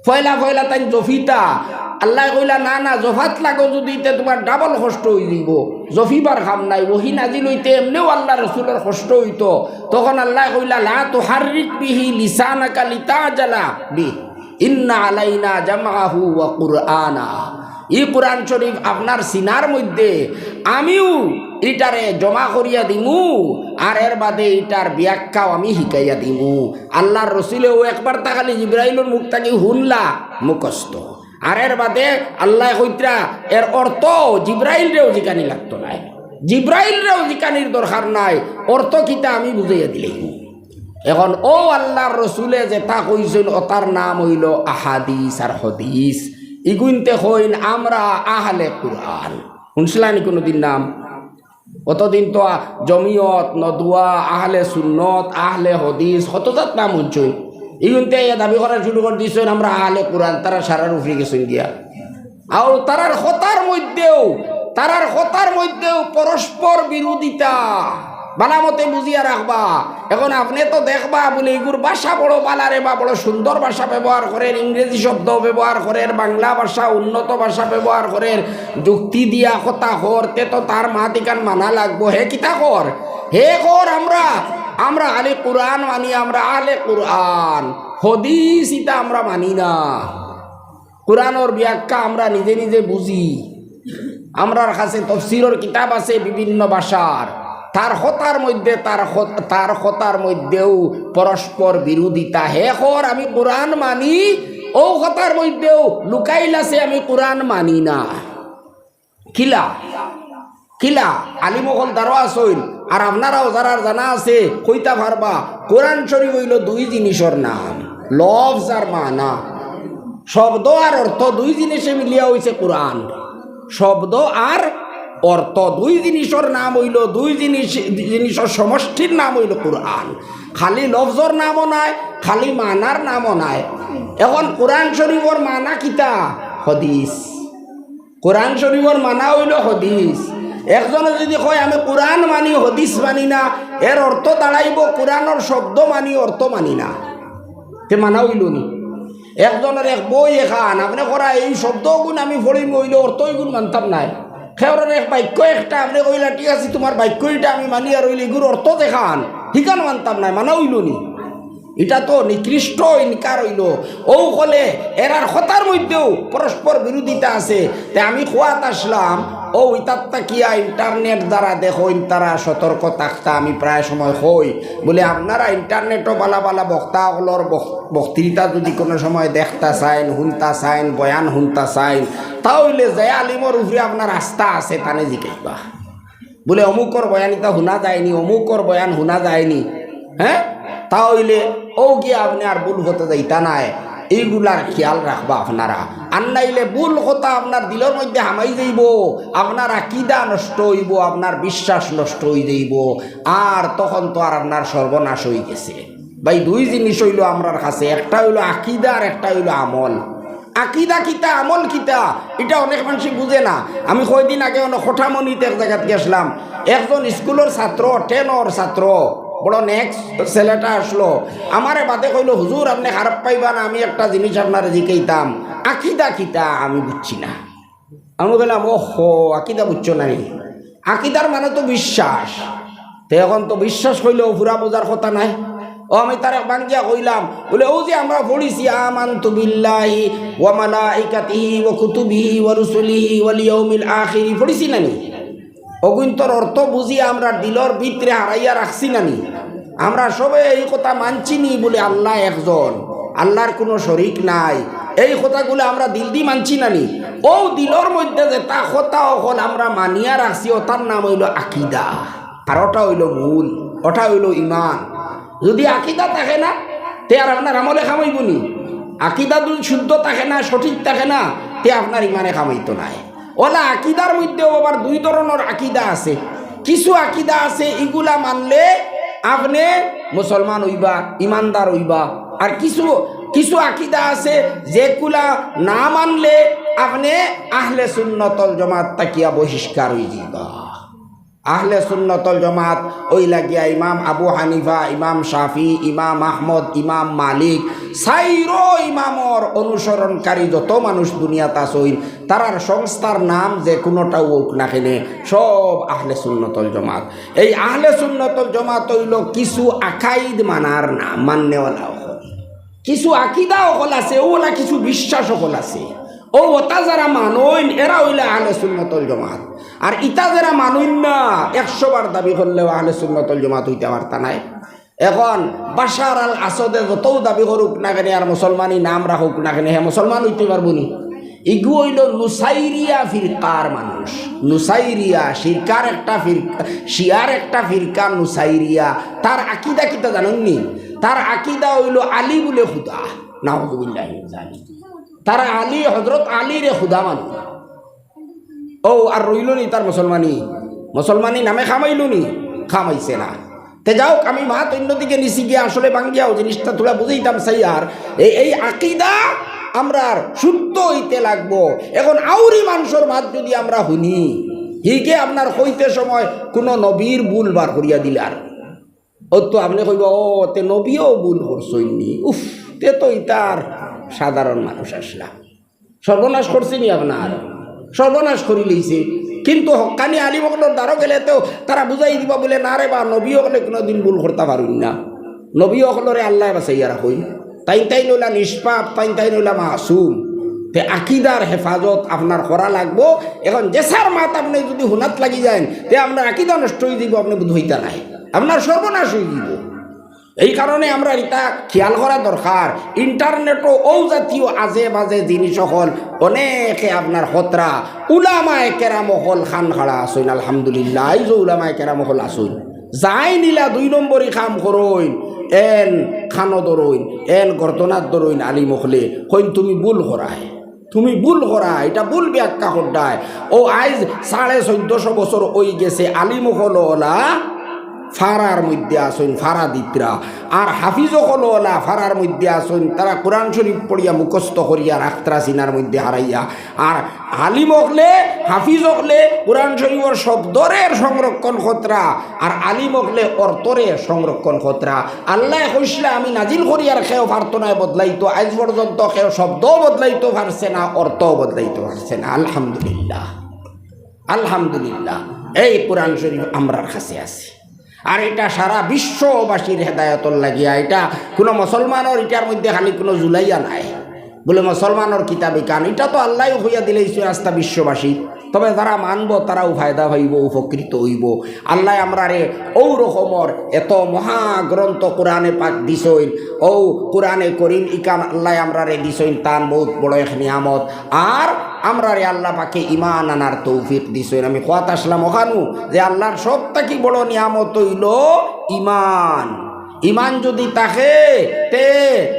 পয়লা পয়লা তাইন জফিতা, আল্লায় কইলা, "না, না, জফাত লাগো যুদি, তে তুমার ডাবল কষ্ট অইযিবো, জফিবার কাম নাই।" ওহি নাজিল অইতে এমনেউ আল্লার রসুলর কষ্ট অইতো। তখন আল্লায় কইলা, "লা তুহাররিক বিহি লিসানাকা লিতাজালা বিহি, ইন্না আলাইনা জামআহু ওয়া কুরআনা।" ই কুরআন শরীফ আপনার সিনার মধ্যে আমিউ ইটারে জমা করিয়া দিমু, আর এর বাদে ইটার ব্যাখ্যাও আমি হিকাইয়া দিমু। আল্লার রসুলেও একবার তা খালি জিব্রাইলর মুখ থাকি হুনলা মুখস্থ। আর এর বাদে আল্লায় কইতরা এর অর্থ জিব্রাইলরেও জিকানি লাগতো নায়, জিব্রাইলরেও জিকানির দরকার নাই, অর্থ কিতা আমি বুঝাইয়া দিলেই। এখন অউ আল্লার রসুলে যেতা কইছইন, অতার নাম অইলো আহাদিস আর হদিস। ইগুইনতে কইন আমরা আহলে কুরআন। হুনছিলানি কুনুদিন নাম? অতদিন তো আ-, জমিয়ত, নদওয়া, আহলে সুন্নত, আহলে হদিস, কত জাত নাম হুনছইন। ইগুইনতে ইয়া দাবি করা শুরু করি দিছইন, "আমরা আহলে কুরআন", তারা সারার উফরে গেছইন গিয়া। আর তারার কথার মধ্যেও, তারার কথার মধ্যেও পরস্পর বিরোধিতা। বালা মতে বুঝিয়া রাখবা। এখন আপনে তো দেখবা বুলে ইগুর ভাষা বড় বালা রে বা, বড় সুন্দর ভাষা ব্যবহার করের, ইংরেজি শব্দ ব্যবহার করের, বাংলা ভাষা, উন্নত ভাষা ব্যবহার করের, যুক্তি দিয়া কথা কর, তে তো তার মাত ইখান মানা লাগবো। হে কিতা কর? হে কর আমরা, আমরা খালি কুরআন মানি, আমরা আহলে কুরআন, হদিস ইতা আমরা মানি না। কুরআনর ব্যাখ্যা আমরা নিজে নিজে বুঝি। আমরার কাছে তফসিরর কিতাব আছে বিভিন্ন ভাষার। তার কথার মধ্যে, তার ক-, তার কথার মধ্যেও পরস্পর বিরোধিতা। হে কর আমি কুরআন মানি, অউ কথার মধ্যেও লুকাইল আছে আমি কুরআন মানি না। কিলা? কিলা? আলিম অকল দারো আছইন, আর আপনারাও যারার জানা আছে, কইতা পারবা, কুরআন শরীফ অইলো দুই জিনিসর নাম, লফজ আর মানা। শব্দ আর অর্থ দুই জিনিসে মিলিয়া অইছে কুরআন। শব্দ আর অর্থ দুই জিনিসর নাম অইলো, দুই জিনিস, জিনিসর সমষ্টির নাম অইলো কুরআন। খালি লফজর নামও নায়, খালি মানার নামও নায়। এখন কুরআন শরীফর মানা কিতা? হদিস। কোরআন শরীফর মানা অইলো হদিস। একজনে যুদি কয়, "আমি কোরআন মানি, হদিস মানি না", এর অর্থ দাঁড়াইবো, "কোরআনর শব্দ মানি, অর্থ মানি না।" তে মানা অইলো নি? একজনর এক বই এখান, আপনে করা এই শব্দগুন আমি পড়িমু, অইলে অর্থ ইগুন মানতাম নায়। কেউরর এক বাক্য একটা, আপনে কইলা, "ঠিক আছে, তুমার বাক্য ইটা আমি মানি", আর অইলে ইগুর অর্থ দেখান, হিখান মানতাম নায়, মানা অইলো নি? ইটা তো নিকৃষ্ট ইনকার অইলো। অউ কলে এরার কথার মধ্যেও পরস্পর বিরোধিতা আছে। তে আমি কওয়াত আসলাম, অউ ইতার থাকিয়া internet যারা দেখইন, তারা সতর্ক থাকতা। আমি প্রায় সময় কই, বুলে, আপনারা internetও বালা বালা বক্তা অকলর বক-, বক্তৃতা যুদি কুনু সময় দেখতা চাইন, হুনতা চাইন, বয়ান হুনতা চাইন, তা অইলে যে আলিমর উপরে আপনার আস্থা আছে, তানে জিকাইবা। বুলে, "অমুকর বয়ান ইতা হুনা যায়নি, অমুকর বয়ান হুনা যায়নি।" হ্যাঁ, তা অইলে অউ গিয়া আপনে আর ভুল কথা যাইতা নায়। এইগুলার খেয়াল রাখবা আপনারা। আর নাইলে ভুল কথা আপনার দিলর মধ্যে হামাই যাইবো, আপনার আকিদা নষ্ট অইবো, আপনার বিশ্বাস নষ্ট অই যাইবো। আর তখন তো আর আপনার সর্বনাশ অই গেছে। ভাই, দুই জিনিস অইলো আমরার কাছে, একটা অইলো আকিদা আর একটা অইলো আমল। আকিদা কিতা, আমল কিতা, ইটা অনেক মানষে বুঝে না। আমি কয়দিন আগে অনো খোটামনিত এক জাগাত গেছলাম, একজন স্কুলর ছাত্র, টেনর ছাত্র, বড় নেক ছেলেটা আছলো, আমারে বাদে কইলো, "হুজুর, আপনে খারাপ পাইবা না, আমি একটা জিনিস আপনারে জিকাইতাম, আকিদা কিতা আমি বুঝছি না।" আমি কইলাম, "ওহো, আকিদা বুঝছো না নি?" আকিদার মানে তো বিশ্বাস। তে এখন তো বিশ্বাস কইলেও পুরা বুঝার কথা নায়। অউ আমি তারে ভাঙ্গিয়া কইলাম, বুলে, "অউ যে আমরা পড়ছি, আমানতু বিল্লাহি ওয়া মালাইকাতিহি ওয়া কুতুবিহি ওয়া রুসুলিহি ওয়াল ইয়াউমিল আখিরি" পড়ছি না নি? অগুইন্তর অর্থ বুঝিয়া আমরা দিলর ভিতরে হারাইয়া রাখছি না নি? আমরা সবে এই কথা মানছি নি বুলে আল্লাহ একজন, আল্লাহর কুনু শরিক নাই, এই কথাগুলা আমরা দিলদি মানছি না নি? অউ দিলর মধ্যে যেতা কথা অকল আমরা মানিয়া রাখছি, অতার নাম অইলো আকিদা, আর অটা অইলো মূল, অটা অইলো ইমান। যুদি আকিদা থাকে না, তে আর আপনার আমলে কাম অইবো নি? আকিদা যুদি শুদ্ধ থাকে না, সঠিক থাকে না, তে আপনার ইমানে কাম অইতো নায়। অলা আকিদার মধ্যেও আবার দুই ধরনর আকিদা আছে। কিছু আকিদা আছে, ইগুলা মানলে আপনে মুসলমান অইবা, ইমানদার অইবা। আর কিছু, কিছু আকিদা আছে, যেগুলা না মানলে আপনে আহলে সুন্নত ওয়াল জামাত থাকিয়া বহিষ্কার অই যাইবা। আহলে সুন্নতল জমাত অইলা গিয়া ইমাম আবু হানিফা, ইমাম শাফি, ইমাম আহমদ, ইমাম মালিক, চাইরো ইমামর অনুসরণকারী যত মানুষ দুনিয়াত আছইন, তারার সংস্থার নাম যে কুনোটাউ অউক না কেনে, সব আহলে সুন্নতল জমাত। এই আহলে সুন্নতল জমাত অইলো কিছু আকাইদ মানার নাম, মাননেওয়ালা অকল। কিছু আকিদা অকল আছে, অউ অলা কিছু বিশ্বাস অকল আছে। অউ অতা যারা মানইন, এরা অইলা আহলে সুন্নতল জমাত। আর ইতা যারা মানইন না, একশো বার দাবি করলেও আহলে সুন্নতল জমাত অইতা পারতা নায়। এখন বাশার আল আসাদে যতউ দাবি করুক না কেনে আর মুসলমানি নাম রাখুক না কেনে, হে মুসলমান অইতে পারবো নি? ইগু অইলো নুসাইরিয়া ফিরকার মানুষ। নুসাইরিয়া, শিরকার একটা ফিরকা, শিয়ার একটা ফিরকা নুসাইরিয়া। তার আকিদা কিতা জানইন নি? তার আকিদা অইলো আলী বুলে খুদা। নাউজুবিল্লাহি মিন যালিক। তারা আলী, হযরত আলীরে খুদা মানইন। অউ আর রইলো নি তার মুসলমানি? মুসলমানি নামে কামাইলো নি? কামাইছে না। তে যাউক, আমি মাত অইন্যদিকে নিছি গিয়া, আসলে ভাঙ্গিয়াউ জিনিসটা থুড়া বুঝাইতাম চাইয়ার। এই, এই আকিদা আমরার শুদ্ধ অইতে লাগবো। এখন আউরি মানষর মাত যুদি আমরা হুনি, হিগে আপনার কইতে সময় কুনো নবীর ভুল বার করিয়া দিলার, অউ তো আপনে কইবা, "ও, তে নবীও ভুল করছইন নি? উফ, তে তো ইতা আর সাধারণ মানুষ আছলা।" সর্বনাশ করছে নি আপনার? সর্বনাশ করিলাইছে। কিন্তু হক্কানি আলিম অকলর দ্বারো গেলে তো তারা বুঝাই দিবা বুলে, "না রে বা, নবী অকলে কুনোদিন ভুল করতা পারইন না। নবী অকলরে আল্লায় বাঁচাইয়া রাখইন। তাইন তাইন অইলা নিষ্পাপ, তাইন তাইন অইলা মাসুম।" তে আকিদার হেফাজত আপনার করা লাগবো। এখন যেসার মাত আপনে যুদি হুনাত লাগি যাইন, তে আপনার আকিদা নষ্ট অইযিবো, আপনে বুঝ অইতা নায়, আপনার সর্বনাশ অইযিবো। এই কারণে আমরার ইতা খিয়াল করা দরকার। ইন্টারনেটো অউ জাতীয় আজে বাজে জিনিস অকল অনেকে আপনার খতরা, উলামায়ে কেরাম অকল খান খাড়া আছইন, আলহামদুলিল্লাহ, আইজও উলামায়ে কেরাম অকল আছইন। যাইন ইলা দুই নম্বরি কাম করইন, এন খানো ধরইন, এন গর্দনাত ধরইন, আলিম অকলে কইন, "তুমি ভুল করায়।" তুমি ভুল করা, ইটা ভুল ব্যাখ্যা কররায়। অউ আইজ সাড়ে চৈদ্দশো বছর অইগেছে, আলিম অকল অলা ফারার মধ্যে আছইন, ফারা দিতরা। আর হাফিজ অকল অলা ফারার মধ্যে আছইন, তারা কোরআন শরীফ পড়িয়া মুখস্থ করিয়া রাখতরা সিনার মধ্যে হারাইয়া। আর আলিম অকলে, হাফিজ অকলে কোরআন শরীফর শব্দরে সংরক্ষণ করতরা, আর আলিম অকলে অর্থরে সংরক্ষণ করতরা। আল্লায় কইছলা, "আমি নাজিল করিয়ার কেউ পারতো নায় বদলাইতো, আইজ পর্যন্ত কেউ শব্দও বদলাইতো পারছে না, অর্থও বদলাইতো পারছে না।" আলহামদুলিল্লাহ, আলহামদুলিল্লাহ, এই কোরআন শরীফ আমরার কাছে আছে। আর ইটা সারা বিশ্ববাসীর হেদায়তর লাগিয়া, ইটা কুনো মুসলমানর, ইটার মধ্যে খালি কুনো জুলাইয়া নাই। বুলে মুসলমানর কিতাব ইখান, ইটা তো আল্লায়উ কইয়া দিলাইছইন আস্তা বিশ্ববাসী। তবে যারা মানবো তারাও ফায়দা পাইবো, উপকৃত অইবো। আল্লায় আমরারে অউ রকমর এত মহাগ্রন্থ কোরআনে পাক দিছইন, অউ কোরআনে করিম ইখান আল্লায় আমরারে দিছইন, তান বউত বড় এক নিয়ামত। আর আমরারে আল্লা পাকে ইমান আনার তৌফিক দিছইন। আমি কওয়াত আছলাম অখানউ যে আল্লার সব থাকি বড় নিয়ামত অইলো ইমান। ইমান যুদি থাকে, তে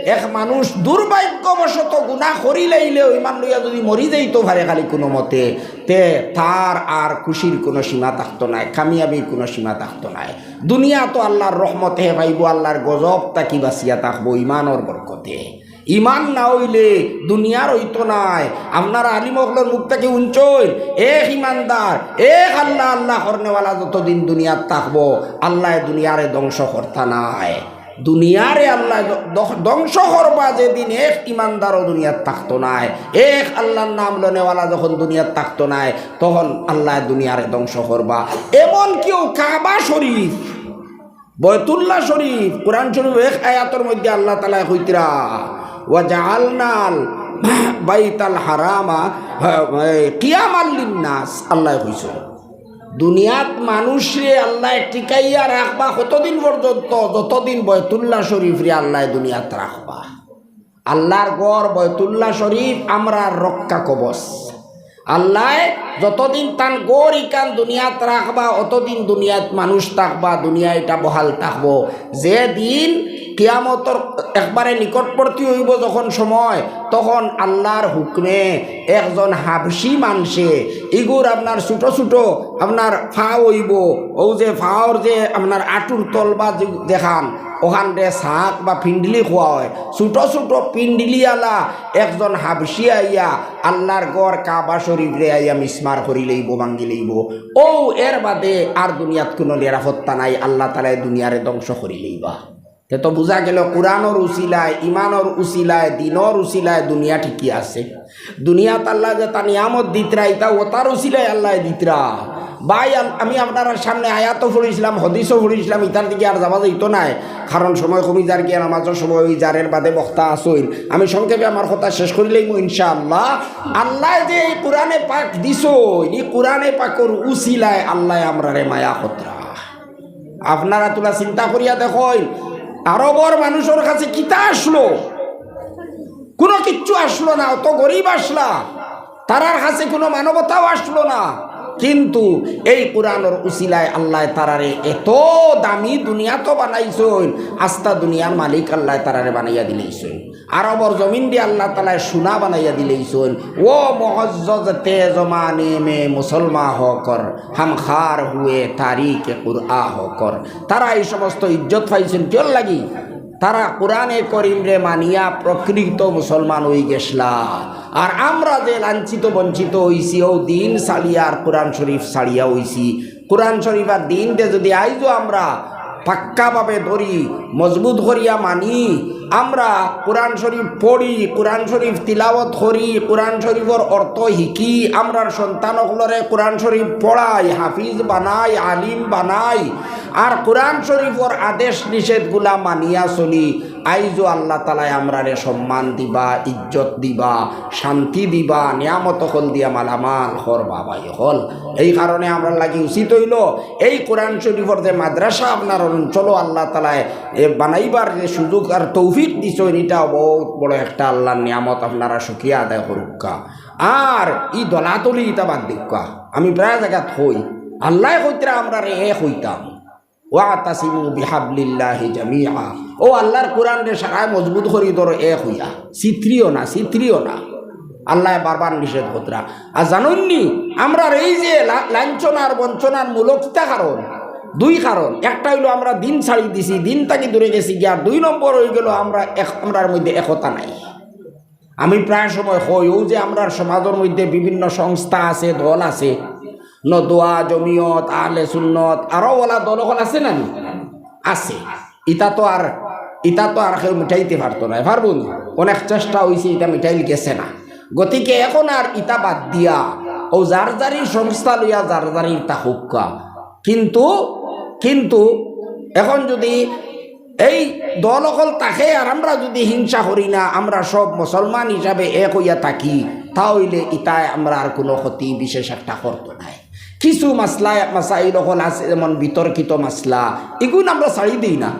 এক মানুষ দুর্ভাগ্যবশত গুনা করিলাইলেও ইমান লইয়া যুদি মরি যাইতো পারে খালি কুনো মতে, তে তার আর খুশির কুনো সীমা থাকতো নায়, কামিয়াবির কুনো সীমা থাকতো নায়। দুনিয়াত আল্লার রহমতে পাইবো, আল্লার গজব থাকি বাচিয়া থাকবো ইমানর বরকতে। ইমান না অইলে দুনিয়ার অইতো নায়। আপনারা আলিম অকলর মুখ থাকি হুনছইন, এক ইমানদার, এক আল্লা আল্লা করনেওয়ালা যতদিন দুনিয়াত থাকবো, আল্লায় দুনিয়ারে ধ্বংস করতা নায়। দুনিয়ারে আল্লায় ধ্ব-, ধ্ব-, ধ্বংস করবা যেদিন এক ইমানদারও দুনিয়াত থাকতো নায়। এক আল্লার নাম লনেওয়ালা যখন দুনিয়াত থাকতো নায়, তখন আল্লায় দুনিয়ারে ধ্বংস করবা। এমনকি অউ কাবা শরীফ, বয়তুল্লাহ শরীফ, কোরআন শরীফ এক আয়াতর মধ্যে আল্লা তাআলায় কইতরা, "ওয়া জাআলনাল বাইতাল হারামা, হ্যাঁ, কিয়ামাল লিন্নাস", আল্লায় কইছইন। দুনিয়াত মানুষরে আল্লায় টিকাইয়া রাখবা কতদিন পর্যন্ত? যতদিন বয়তুল্লাহ শরীফরে আল্লায় দুনিয়াত রাখবা। আল্লার ঘর বয়তুল্লাহ শরীফ আমরার রক্ষা কবচ। আল্লায় যতদিন তান ঘর ইখান দুনিয়াত রাখবা, অতদিন দুনিয়াত মানুষ থাকবা, দুনিয়া ইটা বহাল থাকবো। যেদিন কিয়ামতর একবারে নিকটবর্তী অইবো যখন সময়, তখন আল্লার হুকুমে একজন হাবশি মানষে, ইগুর আপনার ছোট ছোট আপনার ফাও অইবো, অউ যে ফাওর যে আপনার আটুর তল বা যে-, যেখান, অখানরে সাক বা পিন্ডলি কওয়া অয়, ছোট ছোট পিন্ডলিআলা একজন হাবশি আইয়া আল্লার ঘর কাবা শরীফরে আইয়া মিসমার আর করি লইব, ভাঙ্গি লইব। ও, এর বাদে আর দুনিয়াত কুনু নিরাপত্তা নাই, আল্লাহ তাআলায় দুনিয়ারে ধ্বংস করি লইবা। তে তো বুঝা গেল, কোরআনর উসিলায়, ইমানর উসিলায়, দ্বীনর উসিলায় দুনিয়া টিকি আছে। দুনিয়াত আল্লায় যেতা নিয়ামত দিতরা, ইতা অতার উসিলায় আল্লায় দিতরা। ভাই, আম-, আমি আপনারার সামনে আয়াতও পড়ছিলাম, হাদিসও পড়ছিলাম, ইতার দিকে আর যাওয়া যাইতো নায়, কারণ সময় কমি যার গিয়া, নামাজর সময় অই যার, এর বাদে বক্তা আছইন। আমি সংক্ষেপে আমার কথা শেষ করি লইমু ইনশাআল্লাহ। আল্লায় যে এই কোরআনে পাক দিছইন, এই কোরআনে পাকর উসিলায় আল্লায় আমরারে মায়া করতরা। আপনারা তুলা চিন্তা করিয়া দেখইন, আরবর মানুষর কাছে কিতা আসলো? কুনু কিচ্ছু আসলো না, অত গরিব আসলা, তারার কাছে কুনু মানবতাও আসলো না। কিন্তু এই কোরআনর উসিলায় আল্লায় তারারে এত দামি দুনিয়াত বানাইছইন, আস্তা দুনিয়ার মালিক আল্লায় তারারে বানাইয়া দিলাইছইন। আরবর জমিন দি আল্লাহ তাআলায় সোনা বানাইয়া দিলাইছইন। ও মুআজ্জাজ তে জমানে মে মুসলমান হকর, হাম খার হুয়ে তারিকে কুরআ হকর। তারা এই সমস্ত ইজ্জত পাইছইন কিওর লাগি? তারা কোরআনে করিমরে মানিয়া প্রকৃত মুসলমান অই গেছলা। আর আমরা যে লাঞ্ছিত বঞ্চিত অইছি, অউ দ্বীন ছাড়িয়া আর কোরআন শরীফ ছাড়িয়া অইছি। কোরআন শরীফ আর দ্বীনরে যদি আইজও আমরা পাক্কাভাবে ধরি, মজবুত করিয়া মানি, আমরা কোরআন শরীফ পড়ি, কোরআন শরীফ তিলাওয়াত করি, কোরআন শরীফর অর্থ হিকি, আমরার সন্তান অকলরে কোরআন শরীফ পড়াই, হাফিজ বানাই, আলিম বানাই, আর কোরআন শরীফর আদেশ নিষেধগুলা মানিয়া চলি, আইজও আল্লাহ তাআলায় আমরারে সম্মান দিবা, ইজ্জত দিবা, শান্তি দিবা, নিয়ামত অকল দিয়া মালামাল করবা ভাই অকল। এই কারণে আমরার লাগি উচিত অইলো, এই কোরআন শরীফর যে মাদ্রাসা আপনারার অঞ্চলো আল্লাহ তাআলায় এ বানাইবার যে সুযোগ আর তৌফিক দিছইন, ইটা বউত বড় একটা আল্লাহর নিয়ামত, আপনারা শুকরিয়া আদায় করুক্কা। আর ই দলাদলি ইতা বাদ দিউক্কা। আমি প্রায় জাগাত কই, আল্লায় কইতরা আমরারে এক অইতাম। ওয়াতাসিমু বিহাবলিল্লাহি জামিআ। অউ আল্লাহর কোরআনরে সারায় মজবুত করি ধরো এক অইয়া। ছিতরিও না, ছিতরিও না। আল্লায় বারবার নিষেধ করতরা। আর জানইননি, আমরার এই যে লা-, লাঞ্ছনার বঞ্চনার মূল কিতা কারণ? দুই কারণ। একটা অইলো আমরা দ্বীন ছাড়ি দিছি, দ্বীন থাকি দূরে গেছি গিয়া। আর দুই নম্বর অইগেলো আমরা এক-, আমরার মধ্যে একতা নাই। আমি প্রায় সময় কই, অউ যে আমরার সমাজর মধ্যে বিভিন্ন সংস্থা আছে, দল আছে, নদওয়া, জমিয়ত, আহলে সুন্নত, আরো অলা দল অকল আছে না নি? আছে। ইতা তো আর, ইতা তো আর কেউ মিটাইতে পারতো নায়, পারবো নি? অনেক চেষ্টা অইছে, ইতা মিটাইল গেছে না। গতিকে এখন আর ইতা বাদ দিয়া অউ যার যারই সংস্থা লইয়া যার যারই থাকুক্কা। কিন্তু, কিন্তু এখন যদি এই দল অকল থাকে আর আমরা যদি হিংসা করি না, আমরা সব মুসলমান হিসাবে এক অইয়া থাকি, তা অইলে ইতায় আমরার কুনু ক্ষতি বিশেষ একটা করতো নায়। কিছু মাসলা, মাসাইল অকল আছে, যেমন বিতর্কিত মাসলা, ইগুন আমরা ছাড়ি দেই না।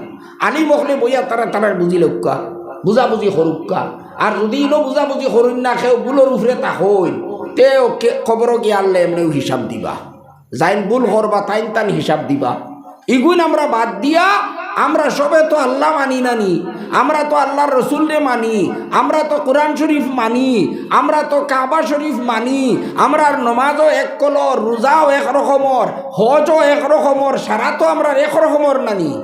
আলিম অকলে বইয়া তারা তারার বুঝি লউক্কা, বুঝাবুঝি করুক্কা। আর যদি ইনো বুঝাবুঝি করইন না, কেউ ভুলর উপরে থাকইন, তেও কে-, কবরো গিয়া আল্লায় এমনেউ হিসাব দিবা। যাইন ভুল করবা, তাইন তান হিসাব দিবা। ইগুন আমরা বাদ দিয়া, আমরা সবে তো আল্লাহ মানি না নি, আমরা তো আল্লাহর রসুলরে মানি, আমরা তো কোরআন শরীফ মানি, আমরা তো কাবা শরীফ মানি, আমরার নমাজও এক কলর, রোজাও এক রকমর, হজও এক রকমর, সারা তো আমরার এক রকমর না নি।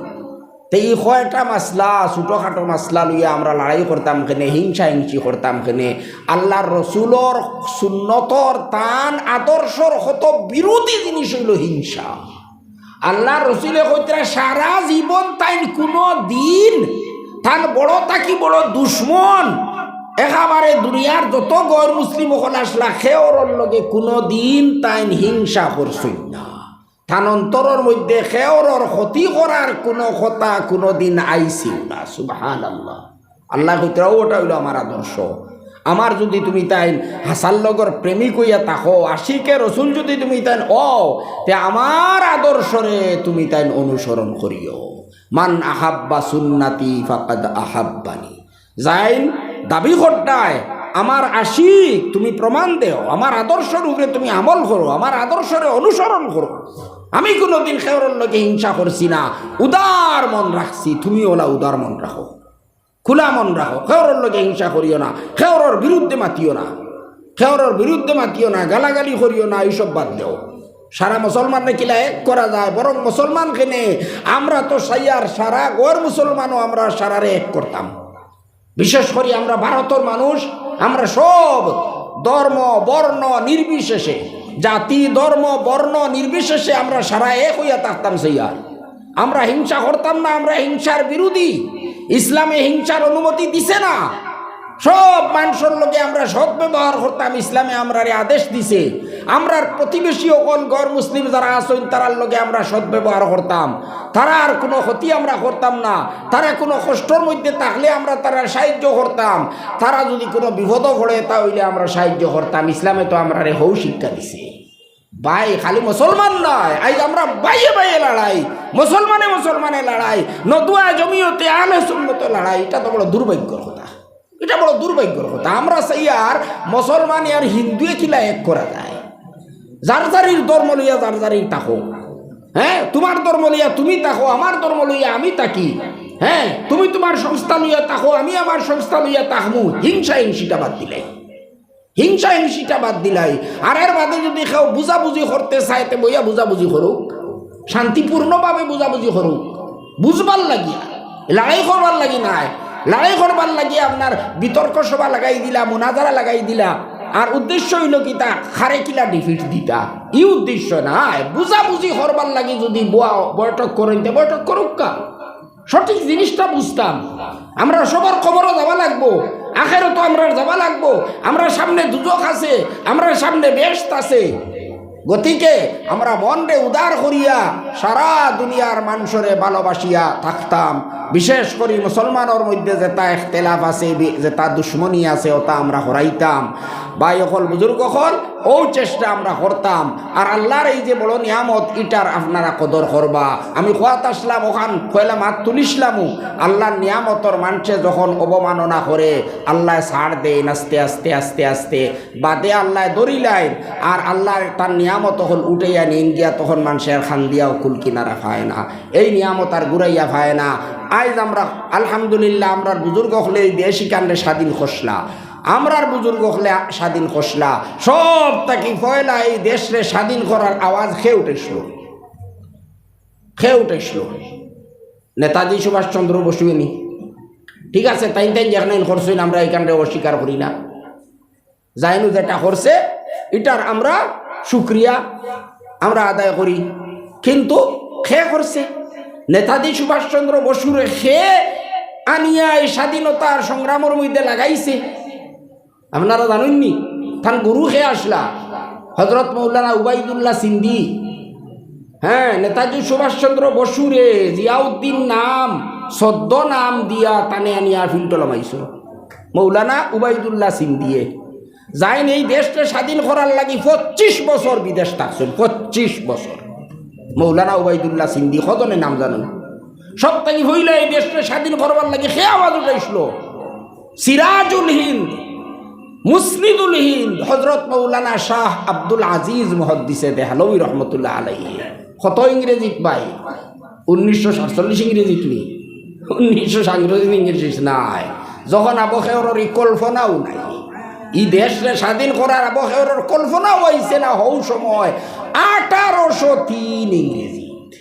তে ই কয়টা মাসলা, ছোটখাটো মাসলা লইয়া আমরা লড়াই করতাম কেনে, হিংসা হিংসি করতাম কেনে? আল্লাহর রসুলর সুন্নতর তান আদর্শর কত বিরোধী জিনিস অইলো হিংসা। আল্লাহর রসুলে কইতরা সারা জীবন তাইন কুনু দিন তান বড় থাকি বড় দুশমন, একেবারে দুনিয়ার যত গয়র মুসলিম অকল আছলা, কেউরর লগে কুনু দিন তাইন হিংসা করছইন না। তান অন্তরর মধ্যে কেউরর ক্ষতি করার কুনু কথা কুনুদিন আইছিল না। সুবহানাল্লাহ। আল্লায় কইতরা, "অটা অইলো আমার আদর্শ। আমার যুদি তুমি তাইন হাসান লগর প্রেমিক অইয়া থাকো, আশিকে রসুল যুদি তুমি তাইন অও, তে আমার আদর্শরে তুমি তাইন অনুসরণ করিও। মান আহাব্বা সুন্নতি ফাকাদ আহাব্বানি।" যাইন দাবি করতায়, "আমার আশিক, তুমি প্রমাণ দেও, আমার আদর্শর উপরে তুমি আমল করো, আমার আদর্শরে অনুসরণ করো। আমি কুনুদিন কেউরর লগে হিংসা করছি না, উদার মন রাখছি, তুমি অলা উদার মন রাখো, খোলা মন রাখো, কেউরর লগে হিংসা করিও না, কেউরর বিরুদ্ধে মাতিও না, কেউরর বিরুদ্ধে মাতিও না, গালাগালি করিও না, এইসব বাদ দেও।" সারা মুসলমানরে কিলা এক করা যায়? বরং মুসলমান কেনে, আমরা তো সাইয়ার সারা গয়র মুসলমানও আমরা সারারে এক করতাম। বিশেষ করি আমরা ভারতর মানুষ, আমরা সব ধর্ম, বর্ণ নির্বিশেষে জাতি, ধর্ম, বর্ণ নির্বিশেষে আমরা সারা এক অইয়া থাকতাম চাইয়ার। আমরা হিংসা করতাম না, আমরা হিংসার বিরোধী। ইসলামে হিংসার অনুমতি দিছে না। সব মানষর লগে আমরা সৎ ব্যবহার করতাম, ইসলামে আমরারে আদেশ দিছে। আমরার প্রতিবেশী অকল গর মুসলিম যারা আছইন, তারার লগে আমরা সৎ ব্যবহার করতাম। তারার কুনু ক্ষতি আমরা করতাম না। তারা কুনু কষ্টর মধ্যে থাকলে আমরা তারার সাহায্য করতাম। তারা যুদি কুনু বিপদো পড়ে, তা অইলে আমরা সাহায্য করতাম। ইসলামে তো আমরারে হউ শিক্ষা দিছে। ভাই, খালি মুসলমান নায়, আইজ আমরা ভাইয়ে ভাইয়ে লড়াই, মুসলমানে মুসলমানে লড়াই, নদওয়া জমিয়তে আহলে সুন্নতে লড়াই। ইটা তো বড় দুর্ভাগ্যর কথা, ইটা বড় দুর্ভাগ্যর কথা। আমরা চাইয়ার মুসলমান আর হিন্দুয়ে কিলা এক করা যায়, যার যারির ধর্ম লইয়া যার যারির থাকো। হ্যাঁ, তুমার ধর্ম লইয়া তুমি থাকো, আমার ধর্ম লইয়া আমি থাকি। হ্যাঁ, তুমি তুমার সংস্থা লইয়া থাকো, আমি আমার সংস্থা লইয়া থাকমু। হিংসা হিংসিটা বাদ দিলাই, হিংসা হিংসিটা বাদ দিলাই। আর এর বাদে যুদি কেউ বুঝাবুঝি করতে চায়, তে বইয়া বুঝাবুঝি করুক, শান্তিপূর্ণভাবে বুঝাবুঝি করুক, বুঝবার লাগিয়া, লড়াই করবার লাগি নায়। লড়াই করবার লাগি আপনার বিতর্ক সভা লাগাই দিলা, মুনাজারা লাগাই দিলা, আর উদ্দেশ্য অইলো কিতা, কারে কিলা ডিফিট দিতা, ই উদ্দেশ্য নায়। বুঝাবুঝি করবার লাগি যুদি বওয়া-, বৈঠক করইন, তে বৈঠক করুক্কা। সঠিক জিনিসটা বুঝতাম। আমরা সবার কবরো যাওয়া লাগবো, আখেরাতো আমরার যাওয়া লাগবো। আমরার সামনে দুজখ আছে, আমরার সামনে বেহেশত আছে। গতিকে আমরা মনরে উদার করিয়া সারা দুনিয়ার মানষরে ভালোবাসিয়া থাকতাম। বিশেষ করি মুসলমানর মধ্যে যেটা ইখতিলাফ আছে, বি-, যেটা দুশমনি আছে, ওটা আমরা হরাইতাম। ভাই অকল, বুজুর্গ অকল, অউ চেষ্টা আমরা করতাম। আর আল্লার এই যে বড় নিয়ামত, ইটার আপনারা কদর করবা। আমি কওয়াত আসলাম, অখান কইলাম, আত তুলিসলামু। আল্লার নিয়ামতর মানষে যখন অবমাননা করে, আল্লায় ছাড় দেইন আস্তে আস্তে, আস্তে আস্তে। বাদে আল্লায় ধরিলাইন, আর আল্লায় তার নিয়ামত অকল উঠাইয়া নিন গিয়া, তখন মানষে আর কান্দিয়াও কুল কিনারা পায় না, এই নিয়ামত আর ঘুরাইয়া পায় না। আইজ আমরা আলহামদুলিল্লাহ, আমরার বুজুর্গ অকলে এই দেশ ইখানরে স্বাধীন করছলা, আমরার বুজুর্গ অকলে স্বাধীন করছলা। সব থাকি পয়লা এই দেশরে স্বাধীন করার আওয়াজ কে উঠাইছিল? কে উঠাইছিল? নেতাজি সুভাষচন্দ্র বসু নি। ঠিক আছে, তাইন তাইন যেখানে করছইন, আমরা ইখানরে অস্বীকার করি না। যাইনউ যেটা করছে, ইটার আমরা শুকরিয়া আমরা আদায় করি। কিন্তু কে করছে? নেতাজি সুভাষচন্দ্র বসুরে কে আনিয়া এই স্বাধীনতার সংগ্রামর মধ্যে লাগাইছে? আপনারা জানইন নি? তান গুরু কে আসলা? হজরত মৌলানা উবাইদুল্লাহ সিন্ধি। হ্যাঁ, নেতাজি সুভাষচন্দ্র বসুরে জিয়াউদ্দিন নাম, ছদ্ম নাম দিয়া তানে আনিয়া ফিল্টো লমাইছো। মৌলানা উবাইদুল্লাহ সিন্ধিয়ে যাইন এই দেশরে স্বাধীন করার লাগি পঁচিশ বছর বিদেশ থাকছইন, পঁচিশ বছর। মৌলানা উবাইদুল্লাহ সিন্ধি, কজনে নাম জানইন? সব থাকি পয়লা এই দেশরে স্বাধীন করবার লাগি কে আওয়াজ উঠাইছিল? সিরাজুল হিন্দ, মুসনিদুল হিন্দ, হজরত মৌলানা শাহ আব্দুল আজিজ মুহাদ্দিসে দেহলভী রহমতুল্লাহ আলাইহি। কত ইংরেজিত ভাই? উনিশশো সাতচল্লিশ ইংরেজিত নি? উনিশশো সাতচল্লিশ ইংরেজিত নায়, যখন আবু খেয়রর ই কল্পনাও নাই। ই দেশরে স্বাধীন করার আবু খেয়রর কল্পনাও আইছে না হউ সময়। আঠারোশো তিন ইংরেজিত,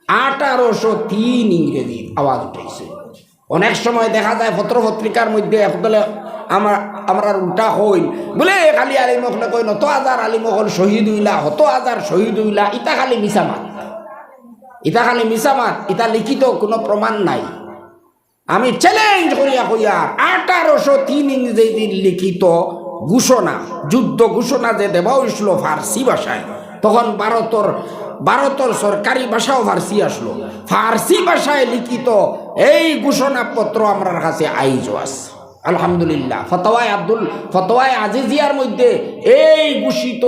আঠারোশো তিন ইংরেজিত আওয়াজ উঠাইছে। অনেক সময় দেখা যায় পত্র পত্রিকার মধ্যে একদলে আমার, আমরার উল্টা কইন, বুলে, "এ খালি আলিম অকলে কইন, অত হাজার আলিম অকল শহীদ অইলা, অত হাজার শহীদ অইলা, ইতা খালি মিছা মাত, ইতা খালি মিছা মাত, ইতা লিখিত কুনু প্রমাণ নাই।" আমি challenge করিয়া কইয়ার, আঠারোশো তিন ইংরেজির লিখিত ঘোষণা, যুদ্ধ ঘোষণা যে দেওয়া অইছিল ফার্সি ভাষায়, তখন ভারতর, ভারতর সরকারি ভাষাও ফার্সি আসলো। ফার্সি ভাষায় লিখিত এই ঘোষণাপত্র আমরার কাছে আইজও আছে। আলহামদুলিল্লাহ, ফতোয়ায়ে আব্দুল, ফতোয়ায়ে আজিজিয়ার মধ্যে এই ঘোষিত,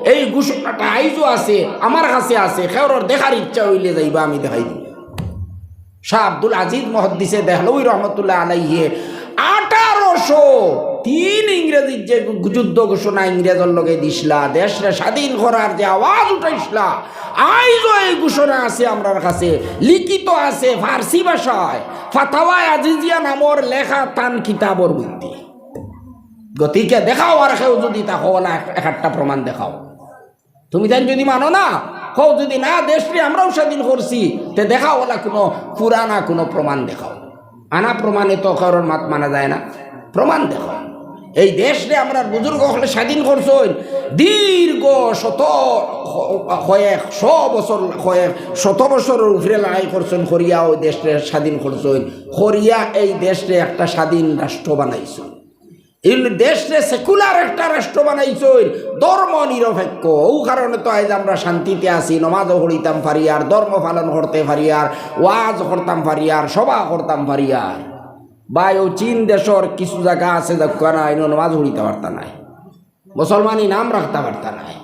এই ঘোষণাটা আইজও আছে, আমার কাছে আছে। কেউরর দেখার ইচ্ছা অইলে যাইবা, আমি দেখাই দিমু। শাহ আব্দুল আজিজ মুহাদ্দিসে দেহলভী রহমতুল্লাহ আলাইহি আঠারোশো তিন ইংরেজির যে যুদ্ধ ঘোষণা ইংরেজর লগে দিছলা, দেশরে স্বাধীন করার যে আওয়াজ উঠাইছলা, আইজও এই ঘোষণা আছে আমরার কাছে, লিখিত আছে ফার্সি ভাষায়, ফাতাওয়ায়ে আজিজিয়া নামর লেখা তান কিতাবর মধ্যে। গতিকে দেখাও, আর কেউ যুদি থাকো, অলা এক, এক আধটা প্রমাণ দেখাও। তুমি তাইন যুদি মানো না, কও যুদি না, দেশরে আমরাও স্বাধীন করছি, তে দেখাও অলা কুনু পুরানা কুনু প্রমাণ দেখাও। আনা প্রমাণে তো কারোর মাত মানা যায় না, প্রমাণ দেখাও। এই দেশরে আমরার বুজুর্গ অকলে স্বাধীন করছইন, দীর্ঘ শত, কয়েক শ বছর, কয়েক শত বছরর উপরে লড়াই করছইন, করিয়া অউ দেশরে স্বাধীন করছইন, করিয়া এই দেশরে একটা স্বাধীন রাষ্ট্র বানাইছইন। এই দেশরে secular একটা রাষ্ট্র বানাইছইন, ধর্ম নিরপেক্ষ। অউ কারণে তো আইজ আমরা শান্তিতে আছি, নমাজও পড়িতাম পারিয়ার, ধর্ম পালন করতে পারিয়ার, ওয়াজ করতাম পারিয়ার, সভা করতাম পারিয়ার। ভাই, অউ চীন দেশর কিছু জাগা আছে, যাউক্কা না, ইনো নমাজ পড়িতা পারতা নায়, মুসলমানি নাম রাখতা পারতা নায়।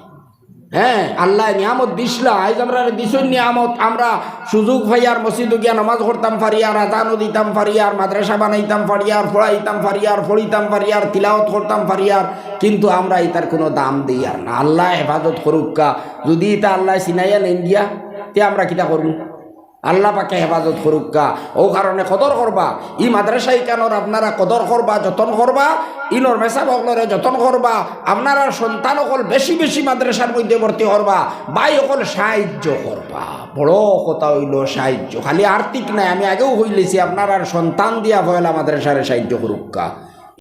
হ্যাঁ, আল্লায় নিয়ামত দিছলা, আইজ আমরারে দিছইন নিয়ামত, আমরা সুযোগ পাইয়ার মসজিদো গিয়া নমাজ পড়তাম পারিয়ার, আজানও দিতাম পারিয়ার, মাদ্রাসা বানাইতাম পারিয়ার, পড়াইতাম পারিয়ার, পড়িতাম পারিয়ার, তিলাওত করতাম পারিয়ার, কিন্তু আমরা ইতার কুনু দাম দেইয়ার না। আল্লায় হেফাজত করুক্কা, যুদি ইতা আল্লায় ছিনাইয়া নেইন গিয়া, তে আমরা কিতা করমু? আল্লা পাকে হেফাজত করুক্কা। অউ কারণে কদর করবা, ই মাদ্রাসা ইখানর আপনারা কদর করবা, যতন করবা। ইনর মেসাব অকলরে যতন করবা। আপনারার সন্তান অকল বেশি বেশি মাদ্রাসার মধ্যে ভর্তি করবা। ভাই অকল সাহায্য করবা। বড় কথা অইলো সাহায্য, খালি আর্থিক নায়। আমি আগেও কইলিছি, আপনারার সন্তান দিয়া পয়লা মাদ্রাসারে সাহায্য করুক্কা।